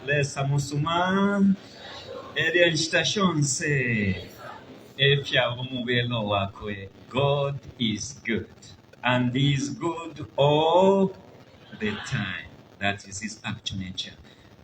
Lesa musuma elyo inshita shonse efyaba umubelo wakwe. God is good and he is good all the time. That is his actual nature.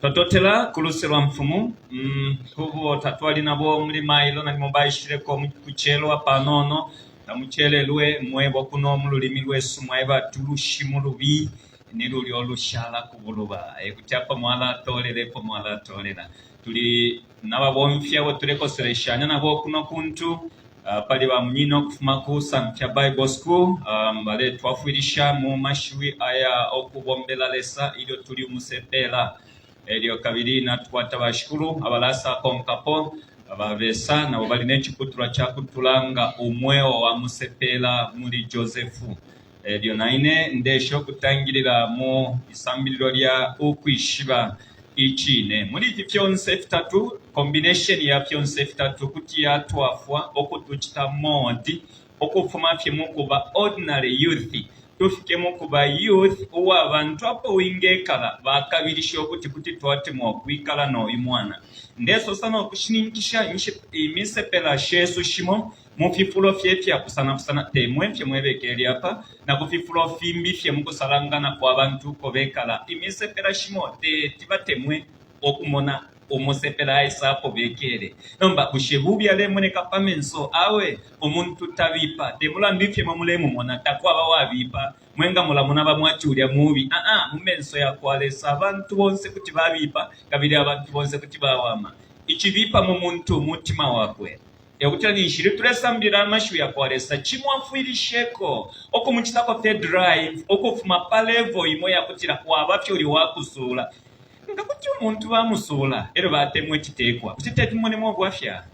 Twatotela ku luse lwa Mfumu mm, kubo tatwali nabo muli mailo nalimo baishileko mu kucelwa panono tamucelelwe mwebo kuno mu lulimi lwesu mwaeba tulushimu lubi ni lulya olushala ku buluba e kuti apo mwalatoolela epo mwalatolela tuli nababomfi abo tulekoseleshanya nabo kuno kuntu uh, pali bamunyina ukufuma ku Samfya Bible School um, baletwafwilisha mu mashiwi aya okubombela Lesa ilyo tuli umusepela elyo kabili natukwata bashikulu abalasakonkapo ababesa nabo bali ne ciputulwa ca kutulanga umweo wa musepela muli Josefu Elyo na ine ndesha ukutangilila mu isambililo lya ukwishiba icine. Muli ifi fyonse fitatu, combination ya fyonse fitatu kuti yatwafwa ukutucita mold ukufuma fye mu kuba ordinary youth tufike mu kuba youth uwa bantu apo wingekala bakabilisha ukuti kuti twatemwa ukwikala no uyu mwana. Ndesosa no kushininkisha imisepela shesu shimo mu fifulo fye ifyapusanapusana, te mwe fye mwe bekele apa, na ku fifulo fimbi fye mu kusalangana kwa bantu uko bekala. Imisepela shimo teti batemwe ukumona umusepela aisa apo bekele. Nomba bushe bubi alemoneka pa menso? Awe, umuntu tabipa. Te mulandu ifyo imwe mulemumona, takwaba wabipa. Mwe nga mulamona bamo ati ulya mubi. Aa, mu menso ya kwa Lesa abantu bonse kuti babipa kabili abantu bonse kuti bawama. Icibipa mu muntu mutima wakwe. E kutila ninshi ilyo tulesambilila amashiwi ya kwa Lesa, cimwafwilisheko ukumucitako fye drive ukufuma pa level imo iya kutila waba fye uli wa kusuula. Nga kuti umuntu bamusuula e lyo batemwa icitekwa, bushe teti mumonemo ubwafya?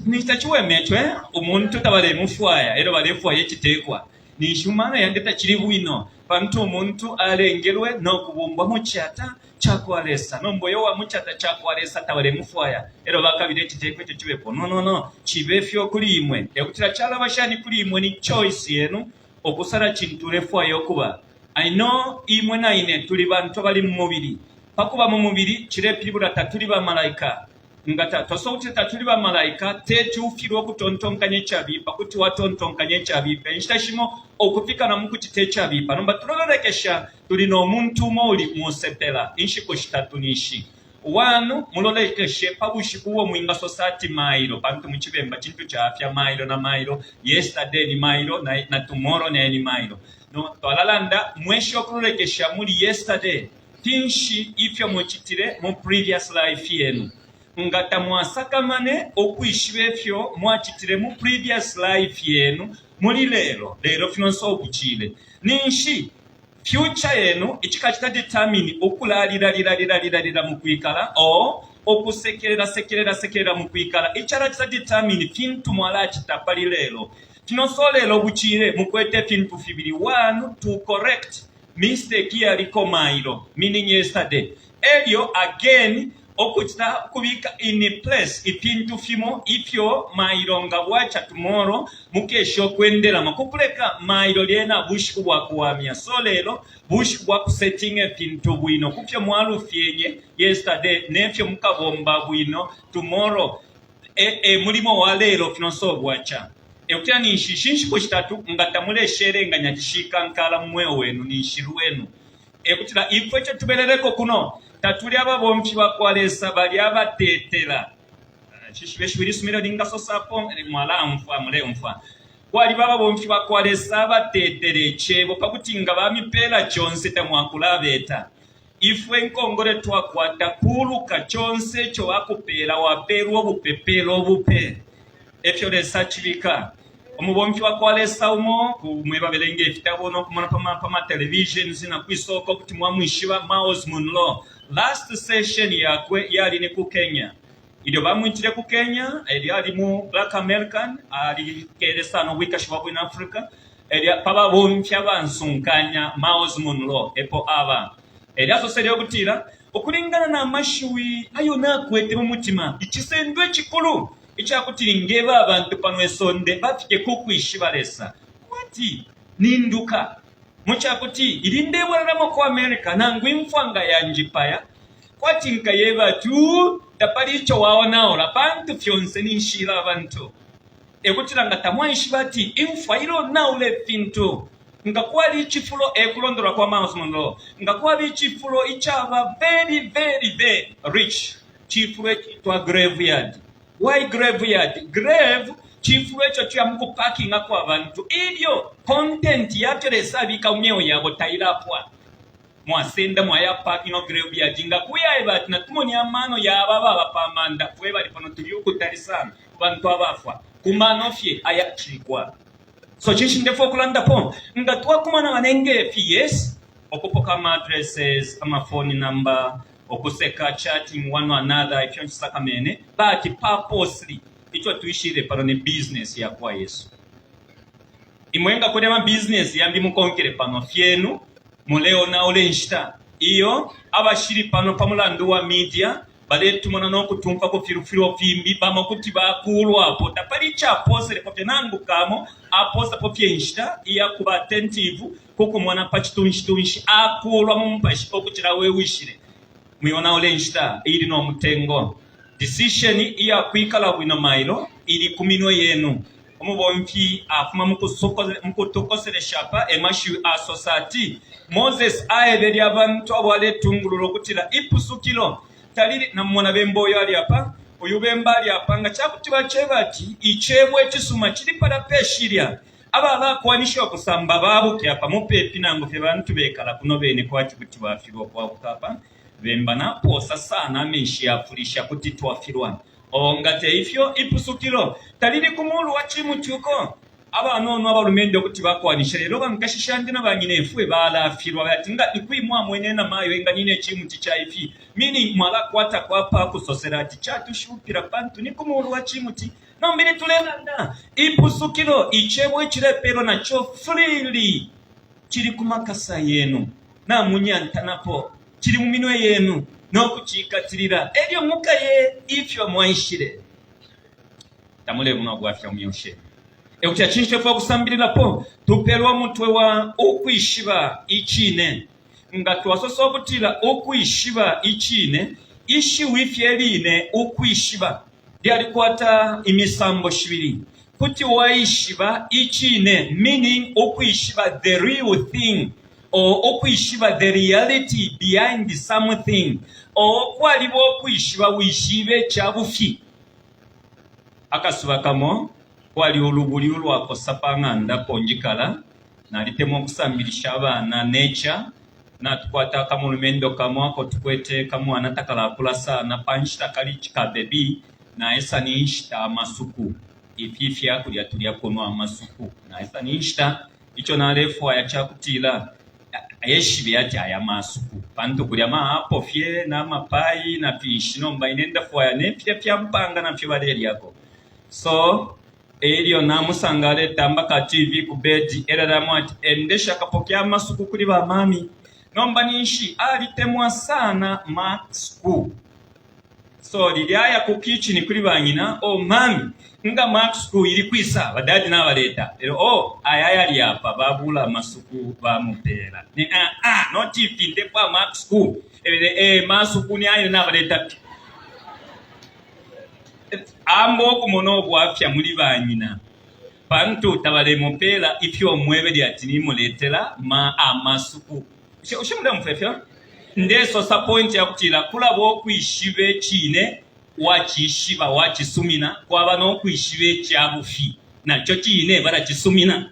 Ninshi taciweme ico, eh? Umuntu tabalemufwaya e lyo balefwaya icitekwa. Ninshi mu mano yandi tacili bwino, pantu umuntu alengelwe no kubumbwa mu cata ca kwa Lesa. Nomba uyo uwa mu cata ca kwa Lesa tabalemufwaya, elyo bakabila icitekwa ico cibepo. No, no, no. Cibe fyo kuli imwe. E kutila calaba shani kuli imwe? Ni choice yenu ukusala cintu ulefwaya ukuba. I know imwe na ine tuli bantu abali mu mubili. Pa kuba mu mubili cilepilibula tatuli ba malaika. Nga ta, twasosa ukuti tatuli bamalaika, teti ufilwe ukutontonkanya icabipa, kuti watontonkanya icabipa inshita shimo ukufika na mukucita icabipa. Nomba tulololekesha, tuli no muntu umo uli musepela inshiku shitatu nishi. One, mulolekeshe pa bushiku ubo mwingasosa ati mailo, pantu mu Cibemba cintu caafya mailo na mailo, yesterday ni mailo na, na tomorrow naye ni mailo. No, twalalanda, mweshe ukulolekesha muli yesterday. Finshi ifyo mucitile mu previous life yenu? Nga tamwasakamane ukwishiba ifyo mwacitile mu previous life yenu muli lelo, lelo fyonse ubucile, ninshi future yenu icikacita determine ukulalilalilalilalilalila mukwikala or ukusekelela sekelela sekelela mukwikala. Icalacita determine fintu mwalacita pali lelo. Fyonse lelo bucile mukwete ifintu fibili, one, to correct mistake iyaliko mailo, meaning yesterday, elyo again ukucita ukubika in place ifintu fimo ifyo mailo nga bwaca tomorrow mukesha ukwendelamo kukuleka mailo lyena bushiku bwa kuwamya. So lelo bushiku bwa kusettinga ifintu bwino kufyo mwalufyenye yesterday nefyo mukabomba bwino tomorrow. E, e mulimo wa lelo fyonse ubwaca. E kutila ninshi ishi nshiku shitatu nga tamuleshelenganya cishikankala mu mweo wenu ninshi lwenu. E kutila ifwe ico tubeleleko kuno tatuli ababomfi ba kwa Lesa balya abatetela. Nshishibe ishiwi lisuma ilyo ningasosapo, mwalaumfwa, muleumfwa. Kwaliba ababomfi ba kwa Lesa abatetela icebo pa kuti nga bamipeela conse tamwakulabeta. Ifwe inkongole twakwata kuluka conse ico bakupela wapelwa ubupe pela ubupe efyo Lesa acibika. Umubomfi wakwa Lesa umo ku mwe babelenga ifitabo no kumona pa pa ma televisions na kwisoko kuti mwamwishiba Miles Munroe. Last session yakwe yali ni ku Kenya. Ilyo bamwitile ku Kenya, elyo ali mu Black American, alikele sana ubwikashi bwa bwina Africa. Elyo pa babomfi abansunkanya, Miles Munroe epo aba. Elyo asosele ukutila, Ukulingana na mashiwi ayo nakwete mu mutima, icisendo icikulu ica kuti ngeba abantu pano isonde bafike ku kwishiba Lesa, kwati ninduka. Mu ca kuti ili ndebwelelamo ku America, nangu imfwa nga yanjipaya, kwati nkayeba ati, Uu, tapali ico waonaula, pantu fyonse ninshiila abantu. E kutila nga tamwaishiba ati imfwa ilonaula ifintu. Nga kwali icifulo, e kulondolola kwa Myles Munroe, nga kwaba icifulo icaba very, very, very rich, cifulo icitwa graveyard. Why graveyard? Grave cifulo ico tuya mu kupakingako abantu ilyo content ya fyo Lesa abika mu myeo yabo tailapwa. Mwasenda mwaya parkinga ku graveyard nga kuyaeba ati natumone amano ya aba ababa pa manda fwe bali pano tuli ukutali sana ku bantu abafwa ku mano fye ayacikwa. So cinshi ndefwaya ukulandapo? Nga twakumana banenge fi yes ukupoka ama addresses, ama phone number, ukuseka, chatting one another, ifyo nshisakamene, but purposely ico twishile pano ni business ya kwa Yesu. Imwe nga kuli ama business yambi mukonkele pano fyenu, muleonaula inshita iyo abashili pano pa mulandu wa media baletumona no kutumfwa ku filufiluo fimbi, bamo kuti bakuulwapo. Tapali icapooselepo fye nangu kamo, apoosapo fye inshita iya kuba attentive ku kumona pa citunshitunshi, akuulwa mu mupashi ukucila we wishile. Mwionaula inshita iili no mutengo. Decision iya kwikala bwino mailo ili ku minwe yenu. Umubomfi afuma mu kutukoselesha apa e mashiwi asosa ati, Moses aebele abantu abo aletungulula ukutila ipusukilo talili, namumona bemba uyo ali apa, uyu bemba ali apa, nga ca kuti baceba ati icebo icisuma cili palya pe shilya, abalakwanisha ukusamba babuke apa mupepi nangu fye bantu bekala kuno bene kwati kuti bafilwa ukwabuka apa bemba napoosa sana amenshi yafulisha kuti twafilwa. Oh, nga te ifyo, ipusukilo talili ku mulu wa cimuti uko abanono abalumendo kuti bakwanisha, lelo bankashi shandi na banyinefwe balafilwa. Bati, Nga ni kwi mwamwene namayo enganina icimuti ca ifi? Meaning, mwalakwatako apa kusosela ati catushupila pantu ni ku mulu wa cimuti. Nomba ilyo tulelanda ipusukilo, icebo icilepelwa naco freely cili ku makasa yenu, namunyantanapo, cili mu minwe yenu no kuciikatilila, elyo mukaye ifyo mwaishile. Tamulemona ubwafya mu myeo shenu. E kutila cinshi tufwaya ukusambililapo? Tupelwa umutwe wa ukwishiba icine. Nga twasosa ukutila ukwishiba icine, ishiwi fye line ukwishiba lyalikwata imisambo shibili. Kuti waishiba icine, meaning ukwishiba the real thing or ukwishiba the reality behind something, or kwaliba ukwishiba wishibe ica bufi. Akasuba kamo kwali ulubuli ulwakosa pa ng'anda apo njikala. Nalitemwa ukusambilisha abana nature. Natukwata akamulumendo kamo ako tukwete kamwana takalakula sana pa nshita kali ka baby naisa ni nshita amasuku ifi ifyakulya tulya kuno amasuku naisa ni nshita ico nalefwaya cakutila eshibe ati aya masuku pantu kulya ma apple fye na mapai na finshi nomba ine ndafwaya ne filya fya mpanga nafyo balelyako so Elyo namusanga aletamba ka TV ku bedi, elyo alamweba ati endesha kapoke amasuku kuli ba mami. Nomba ninshi alitemwa sana masuku. So lilya aya ku kitchen kuli ba nyina, oh mami, nga masuku ili kwisa? Ba dadi nabaleta. Elyo oh, aya yali apa, babula amasuku bamupela. Ni ah ah, not ifi ndefwaya masuku. Elyo eh, masuku ni ayo nabaleta. Amba ukumona ubwafya muli banyina pantu tabalemupela ifyo mwebele ati nimuletela ma amasuku. Bushe muleumfwa ifyo ndesosa? Point ya kutila kulaba ukwishiba icine wacishiba wacisumina, kwaba no kwishiba ica bufi naco cine balacisumina.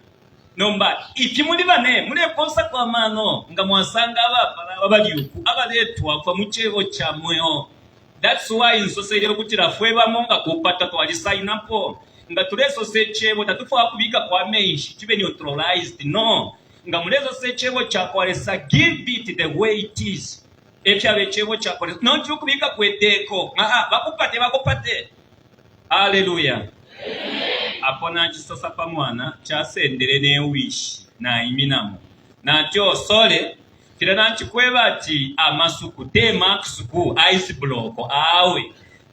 Nomba ifi muli bane mulepoosako amano nga mwasanga abapala aba bali uku abaletwafwa mu cebo ca mweo. That's why nsosele ukutila fwe bamo nga kupata twalisainapo. Nga tulesosa icebo tatufwaya kubikako amenshi cibe neutralized, no. Nga mulesosa icebo ca kwa Lesa, give it the way it is. E fyaba icebo ca kwa Lesa. Not ukubikako iteko. Aa, bakupate bakupate. Hallelujah. Apo nacisosa pa mwana, casendele ne wishi naiminamo. Nati, oh, sorry. Filya nacikweba ati amasuku te maksuku ice block awe.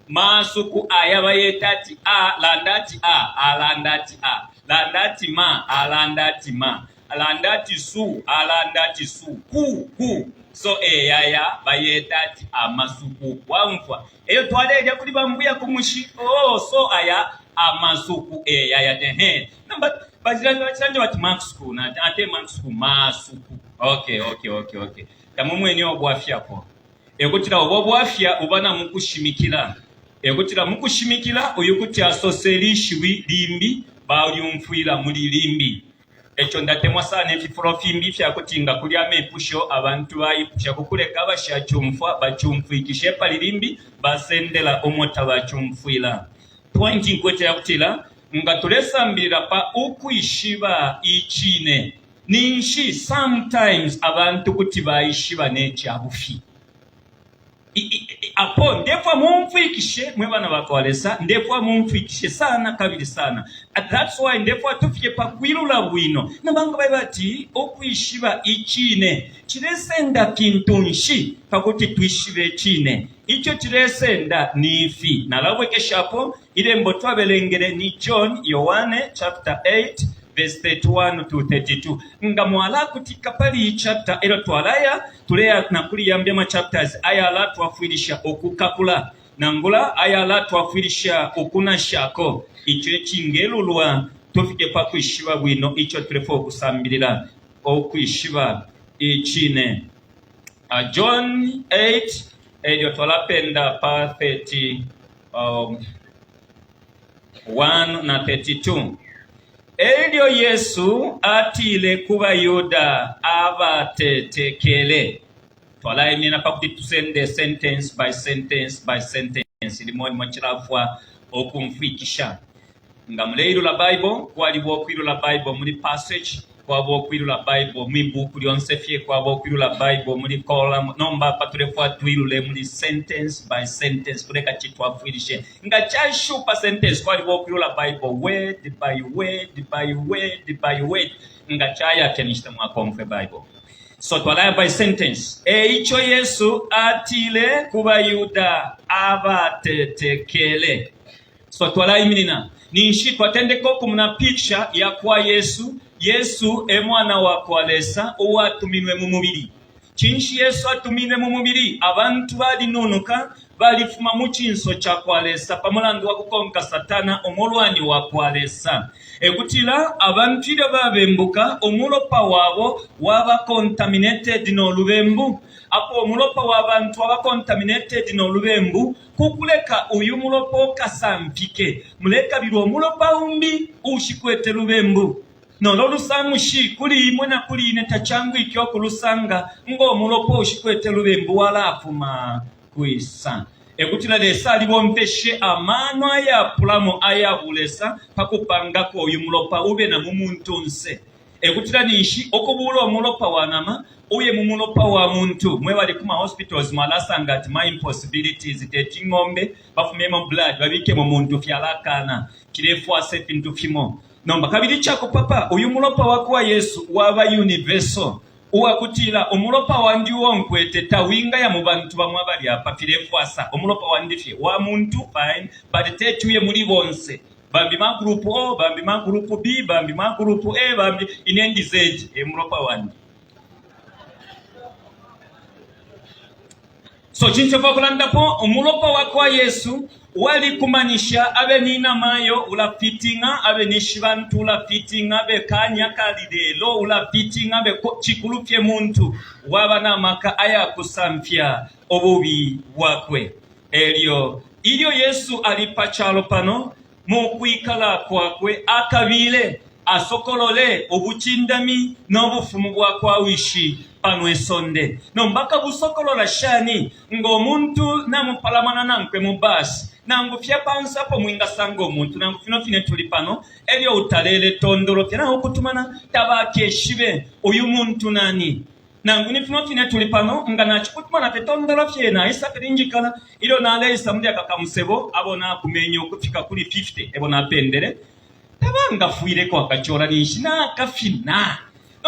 Masuku aya bayeta ati a landa ati a alanda ati a landa ati ma alanda ati ma. Alanda ati su, alanda ati su, ku, ku. So eyaya bayeta ati amasuku. Waumfwa? Eyo twalelya kuli bambuya ku mushi. Oh, so aya amasuku eyaya ehe. Namba bajirani bachiranje bati maxku na ate maxku masuku. Okay, okay, okay, okay. Tamumwene obwafyapo. Ekutila ubo bwafya uba na mukushimikila. Ekutila mukushimikila uyu kuti asose lishiwi limbi balyumfwila muli limbi. E co ndatemwa sana ififulo fimbi ifya kuti nga kuli amepusho abantu baipusha ku kuleka abashacumfwa bacumfwikishe epali limbi basendela umo tabacumfwila. Point nkwete ya kutila nga tulesambilila pa ukwishiba icine ninshi sometimes abantu kuti baishiba ne ca bufi. Apo ndefwa mumfwikishe mwe bana ba kwa Lesa, ndefwa mumfwikishe sana kabili sana. That's why ndefwa tufike pa kwilula bwino. Nabanga baiba ati ukwishiba icine cilesenda fintu nshi pa kuti twishibe icine? Ico cilesenda ni ifi. Nalabwekeshapo ilembo twabelengele ni John Yohane chapter 8 verse 31 to 32. Nga mwalakutika pali iyi chapter elyo twalaya tuleya na kuli yambi ama chapters ayalatwafwilisha ukukakula nangula ayalatwafwilisha ukunashako ico icingelulwa tufike pa kwishiba bwino ico tulefwaya ukusambilila ukwishiba icine. Uh, John 8 elyo twalapenda pa 31 um, na 32. Elyo Yesu atile ku baYuda abatetekele. Twalaiminina pa kuti tusende sentence by sentence by sentence, limo limo cilafwa ukumfwikisha. Nga muleilula Bible, kwaliba ukwilula Bible muli passage, kwaba ukwilula Bible mwi buku lyonse fye, kwaba ukwilula Bible muli column. Nomba apa tulefwaya twilule muli sentence by sentence, kuleka citwafwilishe. Nga cashupa sentence, kwaliba ukwilula Bible word by word by word by word. Nga cayafya ninshi tamwakomfwe Bible. So twalaya by sentence. E ico Yesu atile ku baYuda abatetekele. So twalaiminina ninshi twatendeka ukumona picture ya kwa Yesu. Yesu e mwana wa kwa Lesa uwatuminwe mu mubili. Cinshi Yesu atuminwe mu mubili? Abantu balinunuka, balifuma mu cinso ca kwa Lesa pa mulandu wa kukonka Satana, umulwani wa kwa Lesa. E kutila abantu ilyo babembuka, umulopa wabo waba contaminated no lubembu. Apo umulopa wa bantu waba contaminated no lubembu, Ku kuleka uyu mulopa ukasampike, mulekabila umulopa umbi uushikwete lubembu. Nolo lusamushi kuli imwe na kuli ine tacangwike ukulusanga ngo mulopa uushikwete lubembu walafuma kwisa. E kutila Lesa alibomfeshe amano ayapulamo aya bulesa pa kupangako uyu mulopa ube na mu muntunse. E kutila ninshi ukubuula umulopa wa nama uye mu mulopa wa muntu. Mwe bali ku ma hospitals mwalasanga ati ma impossibilities teti ing'ombe bafumyemo blood babike mu muntu fyalakana. Cilefwasa ifintu fimo. Nomba kabili icakupapa uyu mulopa wa kwa Yesu waba universal uwakutila umulopa wandi uo nkwete tawingaya mu bantu bamo abali apa filefwasa. Umulopa wandi fye wa muntu fine but teti uye muli bonse. Bambi ma group O, bambi ma group B, bambi ma group A, bambi ine ndi Z, e mulopa wandi. So cinshi kulandapo umulopa wa kwa Yesu walikumanisha abe ni namayo ulafitinga abe ni shibantu ulafitinga abe kanya kali lelo ulafitinga abe cikulu fye muntu waba na maka ayakusamfya ububi bwakwe. Elyo ilyo Yesu ali pa calo pano, mu kwikala kwakwe akabile asokolole ubucindami no bufumu bwa kwa Wishi pano isonde. Nomba akabusokolola shani? Ngo muntu namupalamana nankwe mu basi, nangu fye panse apo mwingasanga umuntu, nangu fino fine tuli pano, elyo utalele tondolo fye naukutumana, tabakeshibe uyu muntu nani. Nangu ni fino fine tuli pano, nga nacikutumana fye tondolo fye, naisa fye ninjikala. Ilyo naleisa muli aka kamusebo, abo nakumenye ukufika kuli 50 ebo napendele, tabangafwileko akacola ninshi nakafina.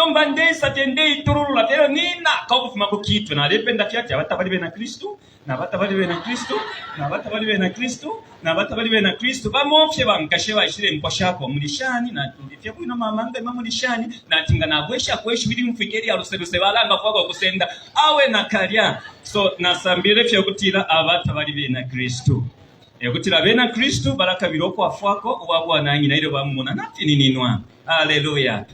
Nomba ndeisa fye ndeitululula fye, elyo ninaka ukufuma ku Kitwe, nalependa fye ati aba tabali bena Kristu, na ba tabali bena Kristu, na ba tabali bena Kristu, na ba tabali bena Kristu. Bamo fye bankashe baishile mposhako, muli shani? Nati ndi fye bwino mama, nga imwe muli shani? Nati nga nabweshako ishiwi limfwike ilya luse luse, balangafwako ukusenda. Awe nakalya. So nasambilile fye ukutila aba tabali bena Kristu. E kutila abena Kristu balakabila ukwafwako uwa bwananyina ilyo bamumona nafinininwa. Aleluya!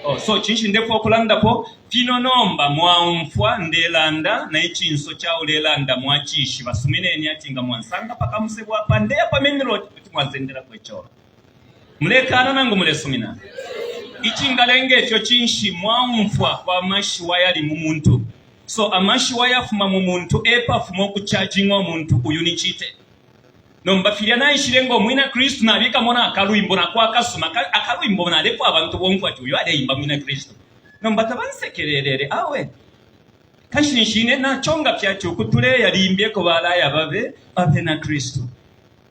Oh, so cinshi ndefwaya ukulandapo? Fino nomba mwaumfwa ndelanda na icinso ca ulelanda mwacishiba. Sumineni ati nga mwansanga pa kamusebo apa ndeya pa main road kuti mwansendelako icola. Mulekana nangu mulesumina? Icingalenga ifyo cinshi? Mwaumfwa kwa mashiwi ayali mu muntu. So amashiwi ayafuma mu muntu epafuma ukucajinga umuntu uyu ni cite. Nomba filya naishile ngo mwina Kristu nabikamo na kalwimbo nako akasuma akalwimbo nalefwaya abantu bomfwe ati uyu aleimba mwina Kristu. Nomba tabansekelelele awe. Kanshi ninshi ine naconga fye ati uku tuleya limbi eko balaya babe abena Kristu.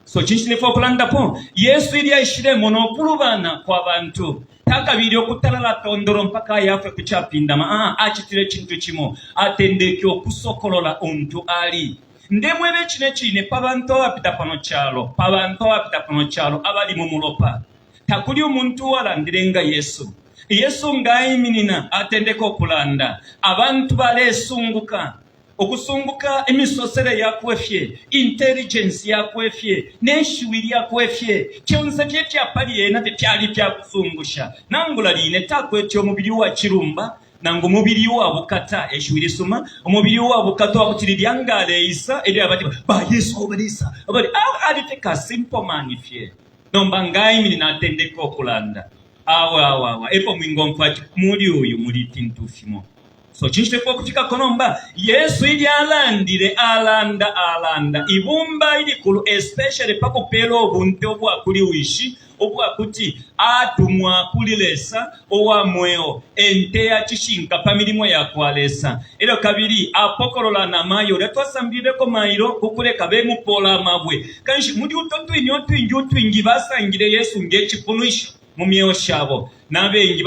So cinshi ndefwaya ukulandapo? Yesu ilyo aishilemona ukulubana kwa bantu, takabile ukutalala tondolo mpaka ayafwe ku capindama. Aa, acitile icintu cimo. Atendeke ukusokolola untu ali. Ndemweba icine cine, pa bantu abapita pano calo, pa bantu abapita pano calo abali mu mulopa, takuli umuntu uwalandile nga Yesu. Yesu nga aiminina atendeka ukulanda, abantu balesunguka. Ukusunguka imisosele yakwe fye, intelligence yakwe fye, ne shiwi lyakwe fye, fyonse fye ifya pali ena fye fyali fya kusungusha. Nangula line takwete umubili uwa cilumba, nangu umubili uwa bukata, e shiwi lisuma, umubili uwa bukata uwa kuti lilya nga aleisa, elyo abati, ba Yesu abo baleisa, abali, ah, ali fye ka simple man fye. Nomba nga aiminina atendeka ukulanda, awe, awe, awe, epo mwingomfwa ati muli uyu muli ifintu fimo. So cinshi tefwa ukufikako nomba? Yesu ilyo alandile, alanda, alanda, ibumba ilikulu, especially pa kupela ubunte ubwa kuli Wishi, ubwa kuti atumwa kuli Lesa uwa mweo, e nte ya cishinka pa milimo ya kwa Lesa. Elyo kabili apokolola na mayo ulya twasambilileko mailo ku kuleka bemupola amabwe. Kanshi muli uto twine utwingi utwingi basangile Yesu nge cipunwisho mu myeo shabo, na bengi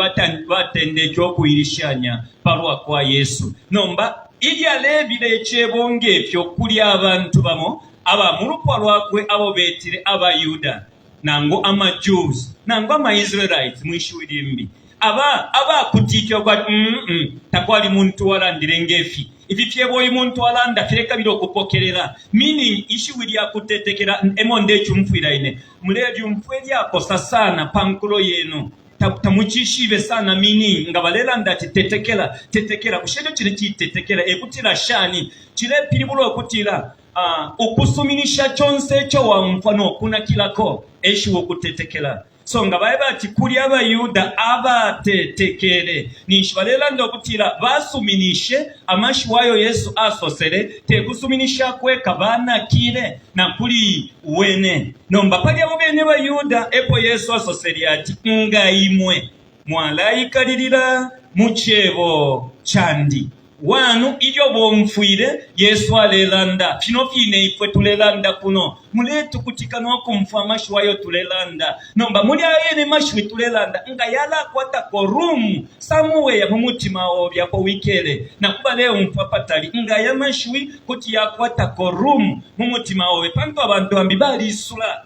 batendeke ukuilishanya pa lwa kwa Yesu. Nomba ilyo alebila icebo nge fyo, kuli abantu bamo aba mu lupwa lwakwe abo betile abaYuda, nangu ama Jews, nangu ama Israelites mwi shiwi limbi, aba abakutike ukwati mm -mm, takwali muntu uwalandile nge fi. Ifi fyebo uyu muntu alanda filekabila ukupokelela, meaning ishiwi lya kutetekela emo ndecumfwila ine. Mulelyumfwa ilyakosa sana pa nkulo yenu. Tamucishibe sana meaning nga balelanda ati tetekela, tetekela. Bushe ico cine citetekela e kutila shani? Cilepilibula ukutila Ukusuminisha conse ico waumfwa no kunakilako e shiwi ukutetekela. So nga baeba ati kuli abaYuda abatetekele, ninshi balelanda ukutila basuminishe amashiwi ayo Yesu asosele, te kusuminisha kweka, banakile na kuli wene. Nomba pali abo bene baYuda epo Yesu asosele ati, Nga imwe mwalaikalilila mu cebo candi. 1 ilyo bomfwile Yesu alelanda fino fine ifwe tulelanda kuno, muletukutika no kumfwa amashiwi ayo tulelanda. Nomba muli ayo yene mashiwi tulelanda, nga yalakwatako room somewhere mu mutima obe apo wikele, na ku baleumfwa apatali, nga aya mashiwi kuti yakwatako room mu mutima obe, pantu abantu bambi balisula.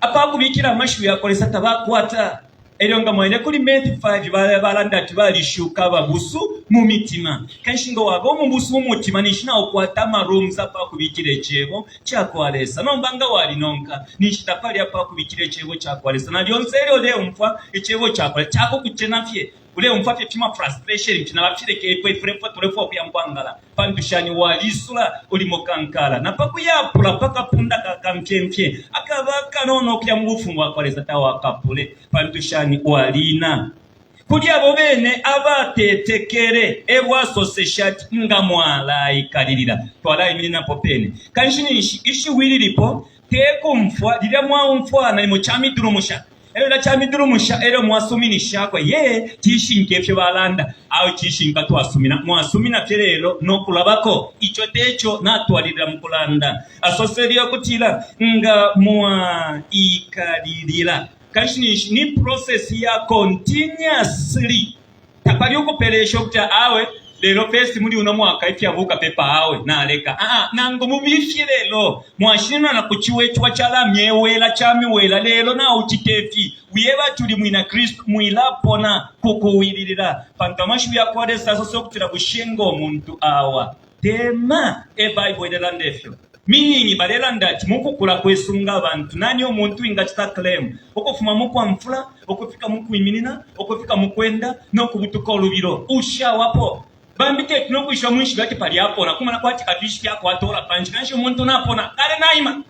Apakubikila amashiwi yakwa Lesa tabakwata. Elyo nga mwaile kuli Matthew 5 balanda ati balishuka ababusu mu mitima. Kanshi nga waba umubusu mu mutima ninshi naukwata ama rooms apakubikila icebo cakwa Lesa. Nomba nga walinonka ninshi tapali apakubikila icebo cakwa Lesa. Na lyonse elyo uleumfwa icebo cakwa Lesa cakukucena fye. Uleumfwa fye fima frustration fye nabafileka ifwe ifwe tulefwaya ukuya mukwangala pantu shani walisula uli mukankala na pakuyapula pa kapunda ka kamfyemfye akaba akanono ukuya mu bufumu bwakwa Lesa tawakapule pantu shani walina kuli abo bene abatetekele ebwasoseshe ati nga mwalaikalilila twalaimininapo pene kanshi ninshi ishiwi lilipo tekumfwa lilya mwaumfwa nalimo camidulumusha Elyo na camidulumusha elyo mwasuminishako, ye cishinka ifyo balanda. Awe cishinka twasumina. Mwasumina fye lelo no kulabako. Ico teco natwalilila mu kulanda. Asosele ukutila nga mwaikalilila. Kanshi ninshi ni process ya continuously. Tapali ukupelesha ukuti awe lelo first muli uno mwaka ifya bukapepa awe naleka. Aa, nangu mubifye lelo mwashininwa na ku ciwa iciwa calamyewela camiwela lelo naucita ifi wieba ati uli mwina Kristu mwilapona ku kuwililila pantu amashiwi ya kwa Lesa asosa ukutila bushe ngo muntu awa tema e Bible ilelanda ifyo. Meaning balelanda ati mukukula kwesu nga bantu nani umuntu wingacita claim ukufuma mukwamfula ukufika mukwiminina ukufika mukwenda nokubutuka ulubilo ushawapo bambi teti nokwishiba mwishibe ati palya apona kumona kwati kafishi fyakwatola panshi kanshi umuntu napona kale naima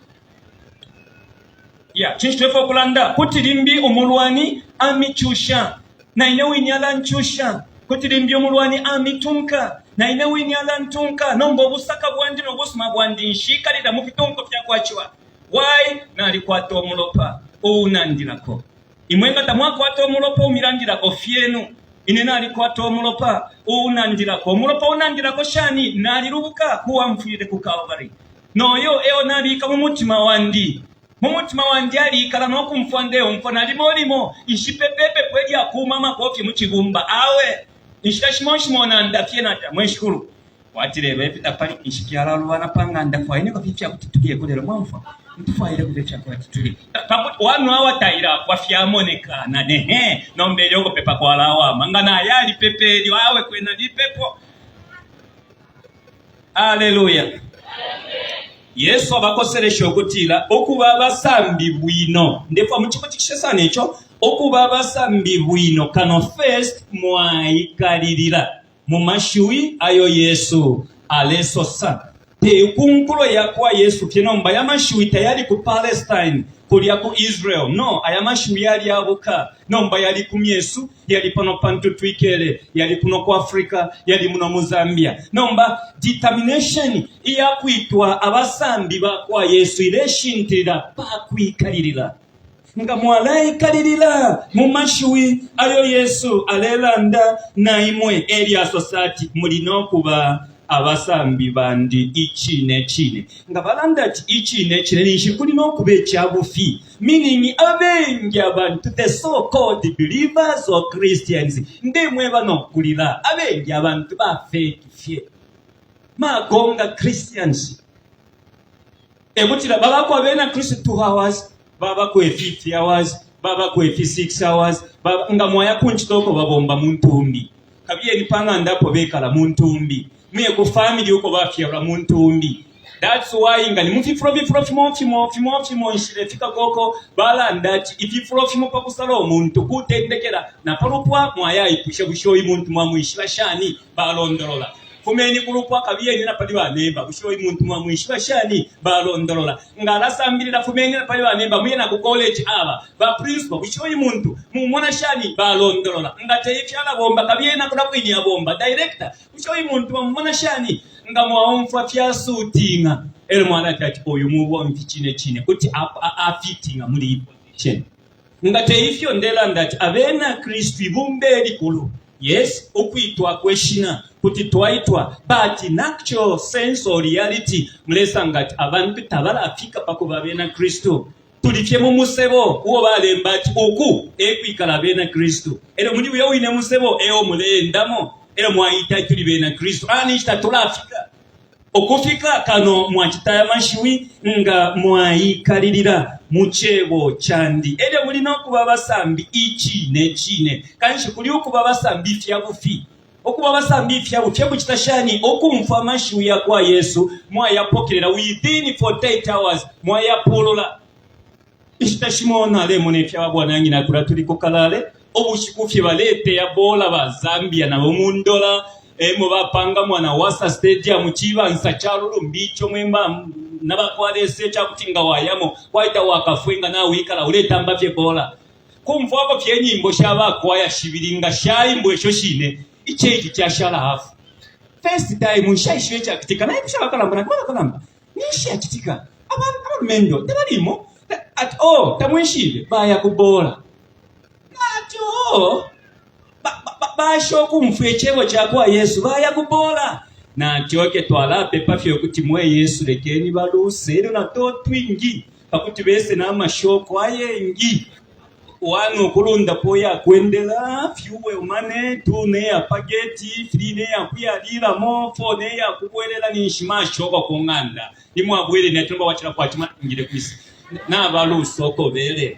ya cinshi tulefwaya ukulanda kuti limbi umulwani amicusha na ine wine alancusha kuti limbi umulwani amitunka na ine wine alantunka nomba ubusaka bwandi no busuma bwandi nshikalila mu fitunko fya kwa ciwa why nalikwata umulopa uunandilako imwe nga tamwakwata umulopa umilandilako fyenu ine nalikwata umulopa uunandilako umulopa unandilako shani nalilubuka kuwamfwile ku Calvary Noyo eo nabika mu mutima wandi. Mu mutima wandi aliikala no kumfwa ndeumfwa. Nalimo limo nshipepa ipepo ilya kuuma amakofi mu cibumba. Awe! Inshita shimo shimo nanda fye nati, Mwe Shikulu, kwati lelo ifi tapali ninshi fyalalubana pa ng'anda, fwayeniko fye ifya kuti tulyeko lelo, mwaumfwa? Mutufwaileko fye ifya kuti tulye. Pa kuti one hour tailapwa fyamoneka na nehe, nomba elyo ukupepa kwalawama. Nga naya alipepa elyo, awe kwena lipepo. Aleluya! Yesu abakoselesha ukutila ukuba abasambi bwino. Ndefwa mucikutikishe sana ico, ukuba abasambi bwino kano first mwaikalilila mu mashiwi ayo Yesu alesosa. Te ku nkulo ya kwa Yesu fye nomba, aya mashiwi tayali ku Palestine, kulya ku Israel. No, aya mashiwi yalyabuka nomba yali ku myesu yali pano pantu twikele, yali kuno ku Africa, yali muno mu Zambia. Nomba determination iya kwitwa abasambi ba kwa Yesu ileshintilila pa kwikalilila. Nga mwalaikalilila mu mashiwi ayo Yesu alelanda na imwe, elyo asosa ati muli no kuba abasambi bandi icine cine. Nga balanda ati icine cine, ninshi kuli no kuba ica bufi. Meaning abengi abantu, the so called believers or Christians, ndemweba no kulila, abengi abantu ba fake fye. Magonga Christians. Ekutila babako abena Kristu 2 hours, babako 50 hours, babako 6 hours, baba, nga mwaya ku ncito uko babomba mu ntumbi. Kabiyeni pa ng'anda apo bekala mu ntumbi. Muye ku family uko bafyalwa mu ntumbi. That's why nga ni mu fifulo fifulo fimo fimo fimo fimo nshilefika koko balanda ati ififulo fimo pa kusala umuntu kutendekela na pa lupwa mwayaipusha bushe uyu muntu mwamwishiba shani balondolola. Fumeni ku lupwa kabiyeni na pali ba neighbor bushe uyu muntu mwamwishiba shani balondolola. Nga alasambilila fumeni na pali ba neighbor muye na ku college aba ba principal bushe uyu muntu mumona shani balondolola. Nga te ifyo alabomba kabiyeni na kulya kwine abomba director Bushe uyu muntu mwamumona shani? Nga mwaumfwa fyasuutinga, e lyo mwalati ati uyu mubomfi cine cine kuti afitinga muli iyi position. Nga te ifyo ndelanda ati abena Kristu ibumba elikulu. Yes, ukwitwa kwe shina kuti twaitwa, but in actual sense or reality mulesanga ati abantu tabalafika pa kuba abena Kristu. Tuli fye mu musebo uo balemba ati uku e kwikala Abena Kristu, e lyo muli uyo wine musebo e o muleendamo, e lyo mwaita ati tuli Bena Kristu. Ah, ninshi tatulafika ukufika kano mwacita aya mashiwi nga mwaikalilila mu cebo candi, e lyo muli no kuba abasambi icine cine. Kanshi kuli ukuba abasambi ifya bufi. Ukuba abasambi ifya bufi kucita shani? Ukumfwa amashiwi ya kwa Yesu mwayapokelela within 48 hours mwayapulula. Inshita shimo nalemona ifya babwananyina kulya tuli ku Kalale, ubushiku fye baleteya bola ba Zambia nabo mu Ndola emo bapanga mwana Wasa Stadium cibansa ca lulumbi ico mwemba na bakwa Lesa ica kuti nga wayamo kwaita wakafwe nga nawikala uletamba fye bola. Kumfwako fye inyimbo sha ba kwaya shibili nga shaimbwa isho shine, ichurch chashala hafu. First time nshaishibe icakitika, naipusha abakalamba nati, mwe bakalamba, ninshi yacitika? Abalumendo tabalimo ati oh tamwishibe, baya ku bola. Nati oh basha ukumfwa icebo ca kwa Yesu baya ku bola. Nati okay twalapepa fye ukuti mwe Yesu lekeni baluse elyo na to twingi pakuti bese na mashoko ayengi. 1 ukulundapo iya kwendela, fuel money, 2 ne ya pa gate, 3 ne ya kuyaliilamo, 4 ne ya kubwelela ninshi mashoko ku ng'anda. Imwabwele ne tumba wachila kwachima ngile kwisa. Naba lusoko bele.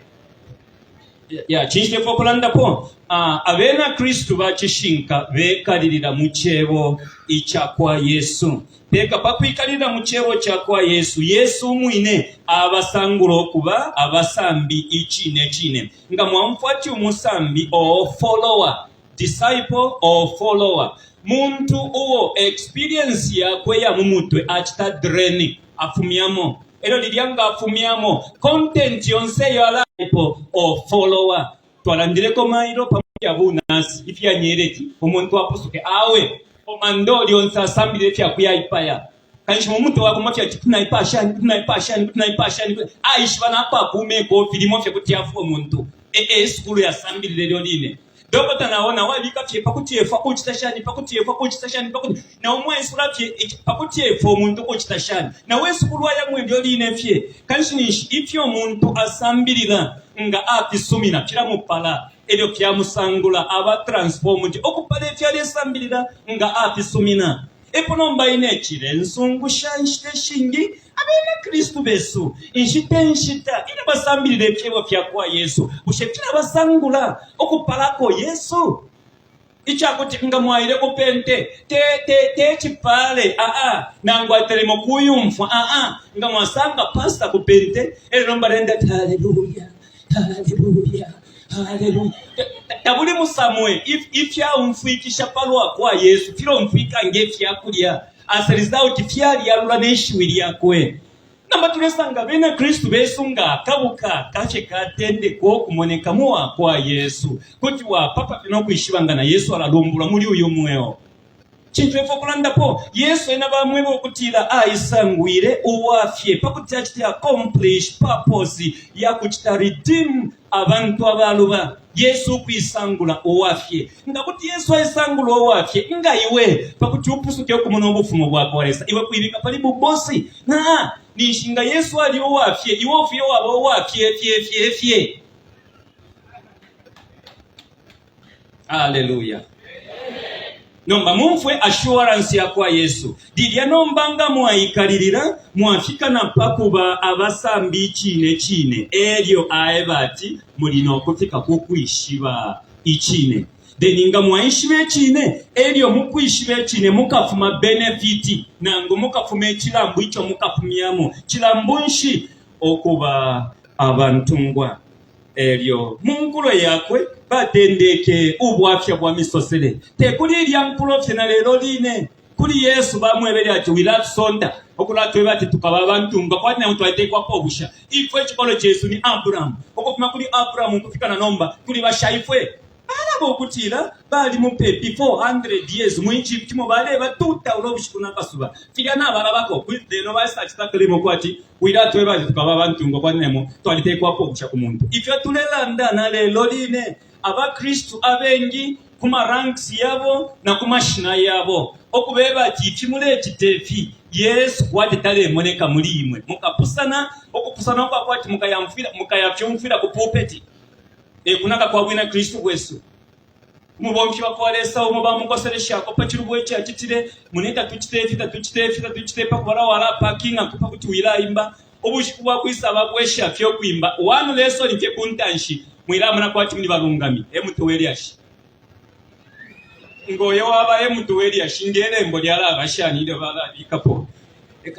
Ya cinshi tefo kulandapo? Ah, abena Kristu ba cishinka bekalilila mu cebo ica kwa Yesu. Peka pa kwikalilila mu cebo ca kwa Yesu, Yesu umwine abasangula ukuba abasambi icine cine. Nga mwaumfwa ati umusambi or follower, disciple or follower, muntu uo experience yakwe ya mu mutwe acita drain, afumyamo. Elyo lilya nga afumyamo content yonse iyo ala disciple or follower. Twalandileko mailo pa fya bunasi, ifya nyeleti, umuntu apusuke. Awe, komando lyonse asambilila ifya kuyaipaya. Kanshi mu mutwe wakwe mwafya ati, kuti naipaya shani, kuti naipaya shani, kuti naipaya shani, kuti... Aishiba na apakuuma ikofi limo fye kuti afwa umuntu. E, e sukulu yasambilile ilyo line. Dokota na o na o abika fye pa kuti efwa kucita shani, pa kuti efwa kucita shani, pa kuti na o mwaisula fye pa kuti efwa umuntu kucita shani. Na o isukulu ayamo ilyo line fye. Kanshi ninshi ifyo umuntu asambilila nga afisumina filamupala elyo fyamusangula aba transformed ukupala ifyo alesambilila nga afisumina. Epo nomba ine cilensungusha inshita ishingi abena Kristu besu inshita inshita ilyo basambilila ifyebo fya kwa Yesu, bushe filabasangula ukupalako Yesu? Ica kuti nga mwaile ku pente te te te cipale aa nangu atelemo kuyumfwa aa nga mwasanga pastor ku pente elyo nomba lenda ati haleluya haleluya haleluya tabuli musamwe ifyaumfwikisha pa lwa kwa Yesu filomfwika nge fya kulya as a result fyalyalula ne shiwi lyakwe. Nomba tulesanga abena Kristu besu nga akabuka kafye katendeka ukumoneka mu wakwa Yesu, kuti wapapa fye no kwishiba nga na Yesu alalumbulwa muli uyu mweo. Cintu efo kulandapo, Yesu ena bamweba ukutila aisangwile uwafye pakuti acite accomplish purpose ya kucita redeem abantu abaluba. Yesu ukuisangula uwafye. Nga kuti Yesu aisangula uwafye, nga iwe pakuti upusuke ukumona ubufumu bwa kwa Lesa, iwe kuibika pali bubosi? Na ninshi nga Yesu ali uwafye, iwe ufwile waba uwafye fye fye fye. Haleluya. Nomba mumfwe assurance ya kwa Yesu. Lilya nomba nga mwaikalilila, mwafika na pa kuba abasambi icine cine, elyo aeba ati muli no kufika ku kwishiba icine. Then nga mwaishiba icine, elyo mu kwishiba icine mukafuma benefit, nangu mukafuma icilambu ico mukafumyamo. Cilambu nshi? Ukuba abantungwa. Elyo mu nkulo yakwe batendeke ubwafya bwa misosele, te kuli ilya nkulo fye na lelo line. Kuli Yesu bamwebele ati, Wilatusonta ukulatweba ati tukaba abantungwa, kwati namo twalitekwapo ubusha. Ifwe icikolwe cesu ni Abrahamu. Ukufuma kuli Abrahamu ukufika na nomba tuli basha ifwe. Balaba ukutila bali mupepi 400 years mu Egypt mo balebatuutaula ubushiku na kasuba. Filya nabalabako, lelo baisacita claim ukwati wilatweba ati tukaba abantungwa kwati nemo twalitekwapo ubusha ku muntu. Ifyo tulelanda na lelo line, abaKristu abengi ku ma ranks yabo na ku mashina yabo, ukubeba ati ifi mulecita ifi, Yesu kwati talemoneka muli imwe. Mukapusana, ukupusana ukwa kwati mukayafyumfwila ku pulpeti. E kunaka kwa Bwina Kristu bwesu. Umubomfi wa kwa Lesa umo bamukoseleshako pa cilubo ico acitile, mune tatucite ifi, tatucite ifi, tatucite ifi, pa kubala walapakinga pa kuti wilaimba. Ubushiku bwa kwisa babwesha fye ukwimba. One lesson fye ku ntanshi, mwilamona kwati muli balungami. E mutwe we lyashi. Ngo uyo waba e mutwe we lyashi, nge lembo lyalaba shani ilyo balabikapo?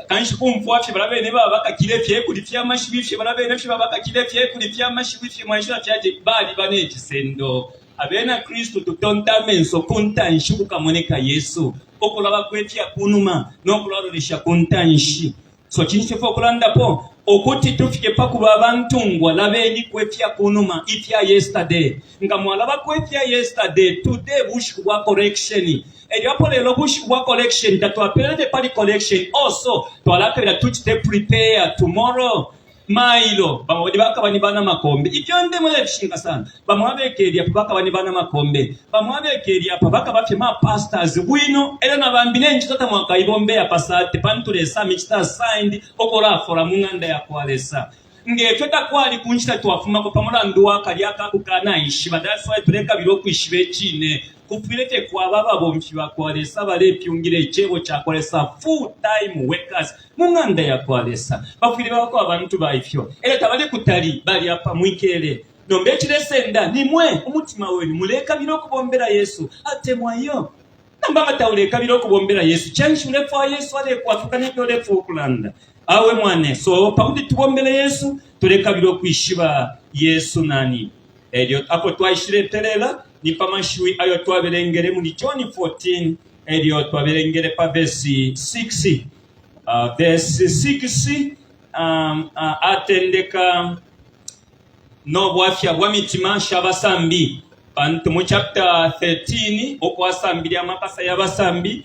Kanshi kumfwa fye balya bene babakakile fye kuli fye amashiwi fye balya bene fye babakakile fye kuli fye amashiwi fye mwaishiba fye ati baliba ne cisendo. Abena Kristu tutonta amenso ku ntanshi ukukamoneka Yesu, ukulabako ifya ku numa no kulalolesha ku ntanshi. So cinshi tufwile ukulandapo? Ukuti tufike pa kuba abantungwa, labeniko ifya ku numa ifya yesterday. Nga mwalabako ifya yesterday, today bushiku bwa correction. Elyo apo lelo bushiku bwa collection, tatwapelele fye pali collection also twalakabila tucite prepare tomorrow. Mailo bamo bali bakaba ni bana makombe. Ifyo ndemona ifishinka sana. Bamo abekele apa bakaba ni bana makombe. Bamo abekele apa bakaba fye ma pastors bwino. Elyo na bambi ne ncito tamwakaibombe apa sate pantu Lesa amicita assigned ukulafola mu ng'anda ya kwa Lesa. Nge fyo takwali ku nshita twafumako pa mulandu wa kalya aka kukanaishiba. That's why tulekabila ukwishiba icine. Kufwile fye kwaba ababomfi ba kwa Lesa abalepyungila Icebo ca kwa Lesa, full time workers mu ng'anda ya kwa Lesa. Bafwile babako abantu ba ifyo. Elyo tabali kutali, bali apa mwikele. Nomba icilesenda ni mwe, umutima wenu. Mulekabila ukubombela Yesu atemwa iyo. Nomba nga taulekabila ukubombela Yesu, censhi ulefwaya Yesu alekwasuka nefyo ulefwaya ukulanda? Awe mwane. So pa kuti tubombele Yesu, tulekabila ukwishiba Yesu nani. Elyo apo twaishilepelela ni pa mashiwi ayo twabelengele muli John 14, elyo twabelengele pa verse 6. Verse 6 atendeka no bwafya bwa mitima sha basambi, pantu mu chapter 13 uko asambile amakasa ya basambi,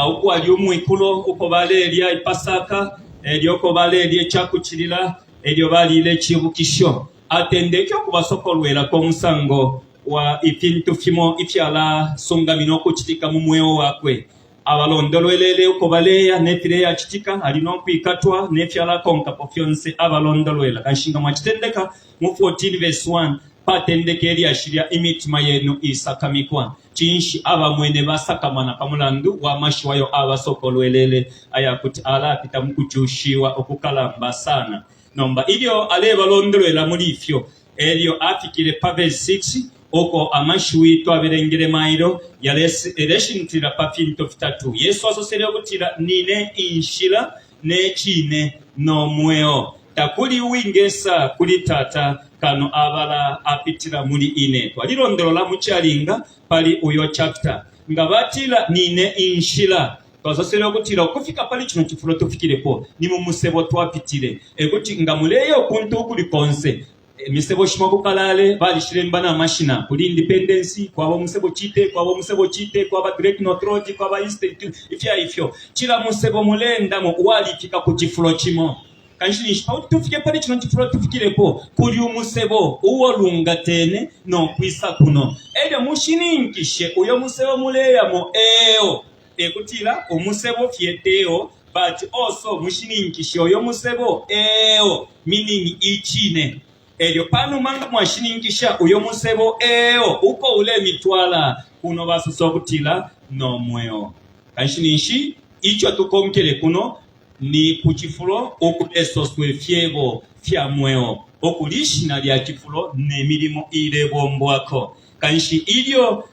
ukwali umwikulo uko balelya ipasaka, elyo uko balelya icakucilila, elyo balile icibukisho, atendeke ukubasokolwelako umusango wa ifintu fimo ifyalasungamina ukucitika mu mweo wakwe. Abalondolwelele uko baleya ne fileyacitika, ali no kwikatwa ne fyalakonkapo fyonse abalondolwela. Kanshi nga mwacitendeka mu 14 verse 1, patendeke ilyashi lya imitima yenu isakamikwa. Cinshi abamwene basakamana pa mulandu wa mashiwi ayo abasokolwelele aya kuti alapita mu kucushiwa ukukalamba sana? Nomba ilyo alebalondolwela muli ifyo, elyo afikile pa verse 6, uko amashiwi twabelengele mailo yaleshintilila pa fintu fitatu. Yesu asosele ukutila, Nine inshila ne cine no mweo. Takuli uwingesa kuli Tata kano abala apitila muli ine. Twalilondolola mu calinga pali uyo chapter. Nga batila nine inshila, Twasosele ukutila ukufika pali cino cifulo tufikilepo ni mu musebo twapitile. E kuti nga muleya ukuntu ukuli konse, imisebo shimo ku Kalale balishilemba na mashina. Kuli Independence, kwaba umusebo Chite, kwaba umusebo Chite, kwaba Great North Road, kwaba East, ifya ifyo. Cila musebo muleendamo walifika ku cifulo cimo. Kanshi ninshi pa kuti tufike pali cino cifulo tufikilepo, kuli umusebo uwalungatene no kwisa kuno. E lyo mushininkishe uyo musebo muleyamo eo. E kutila umusebo fye teo, but also mushininkishe uyo musebo eo, meaning icine. Elyo panuma nga mwashininkisha uyo musebo eo uko ulemitwala kuno basosa ukutila no mweo. Kanshi ninshi ico tukonkele kuno ni ku cifulo ukulesoswa ifyebo fya mweo, ukuli ishina lya cifulo ne milimo ilebombwako. Kanshi ilyo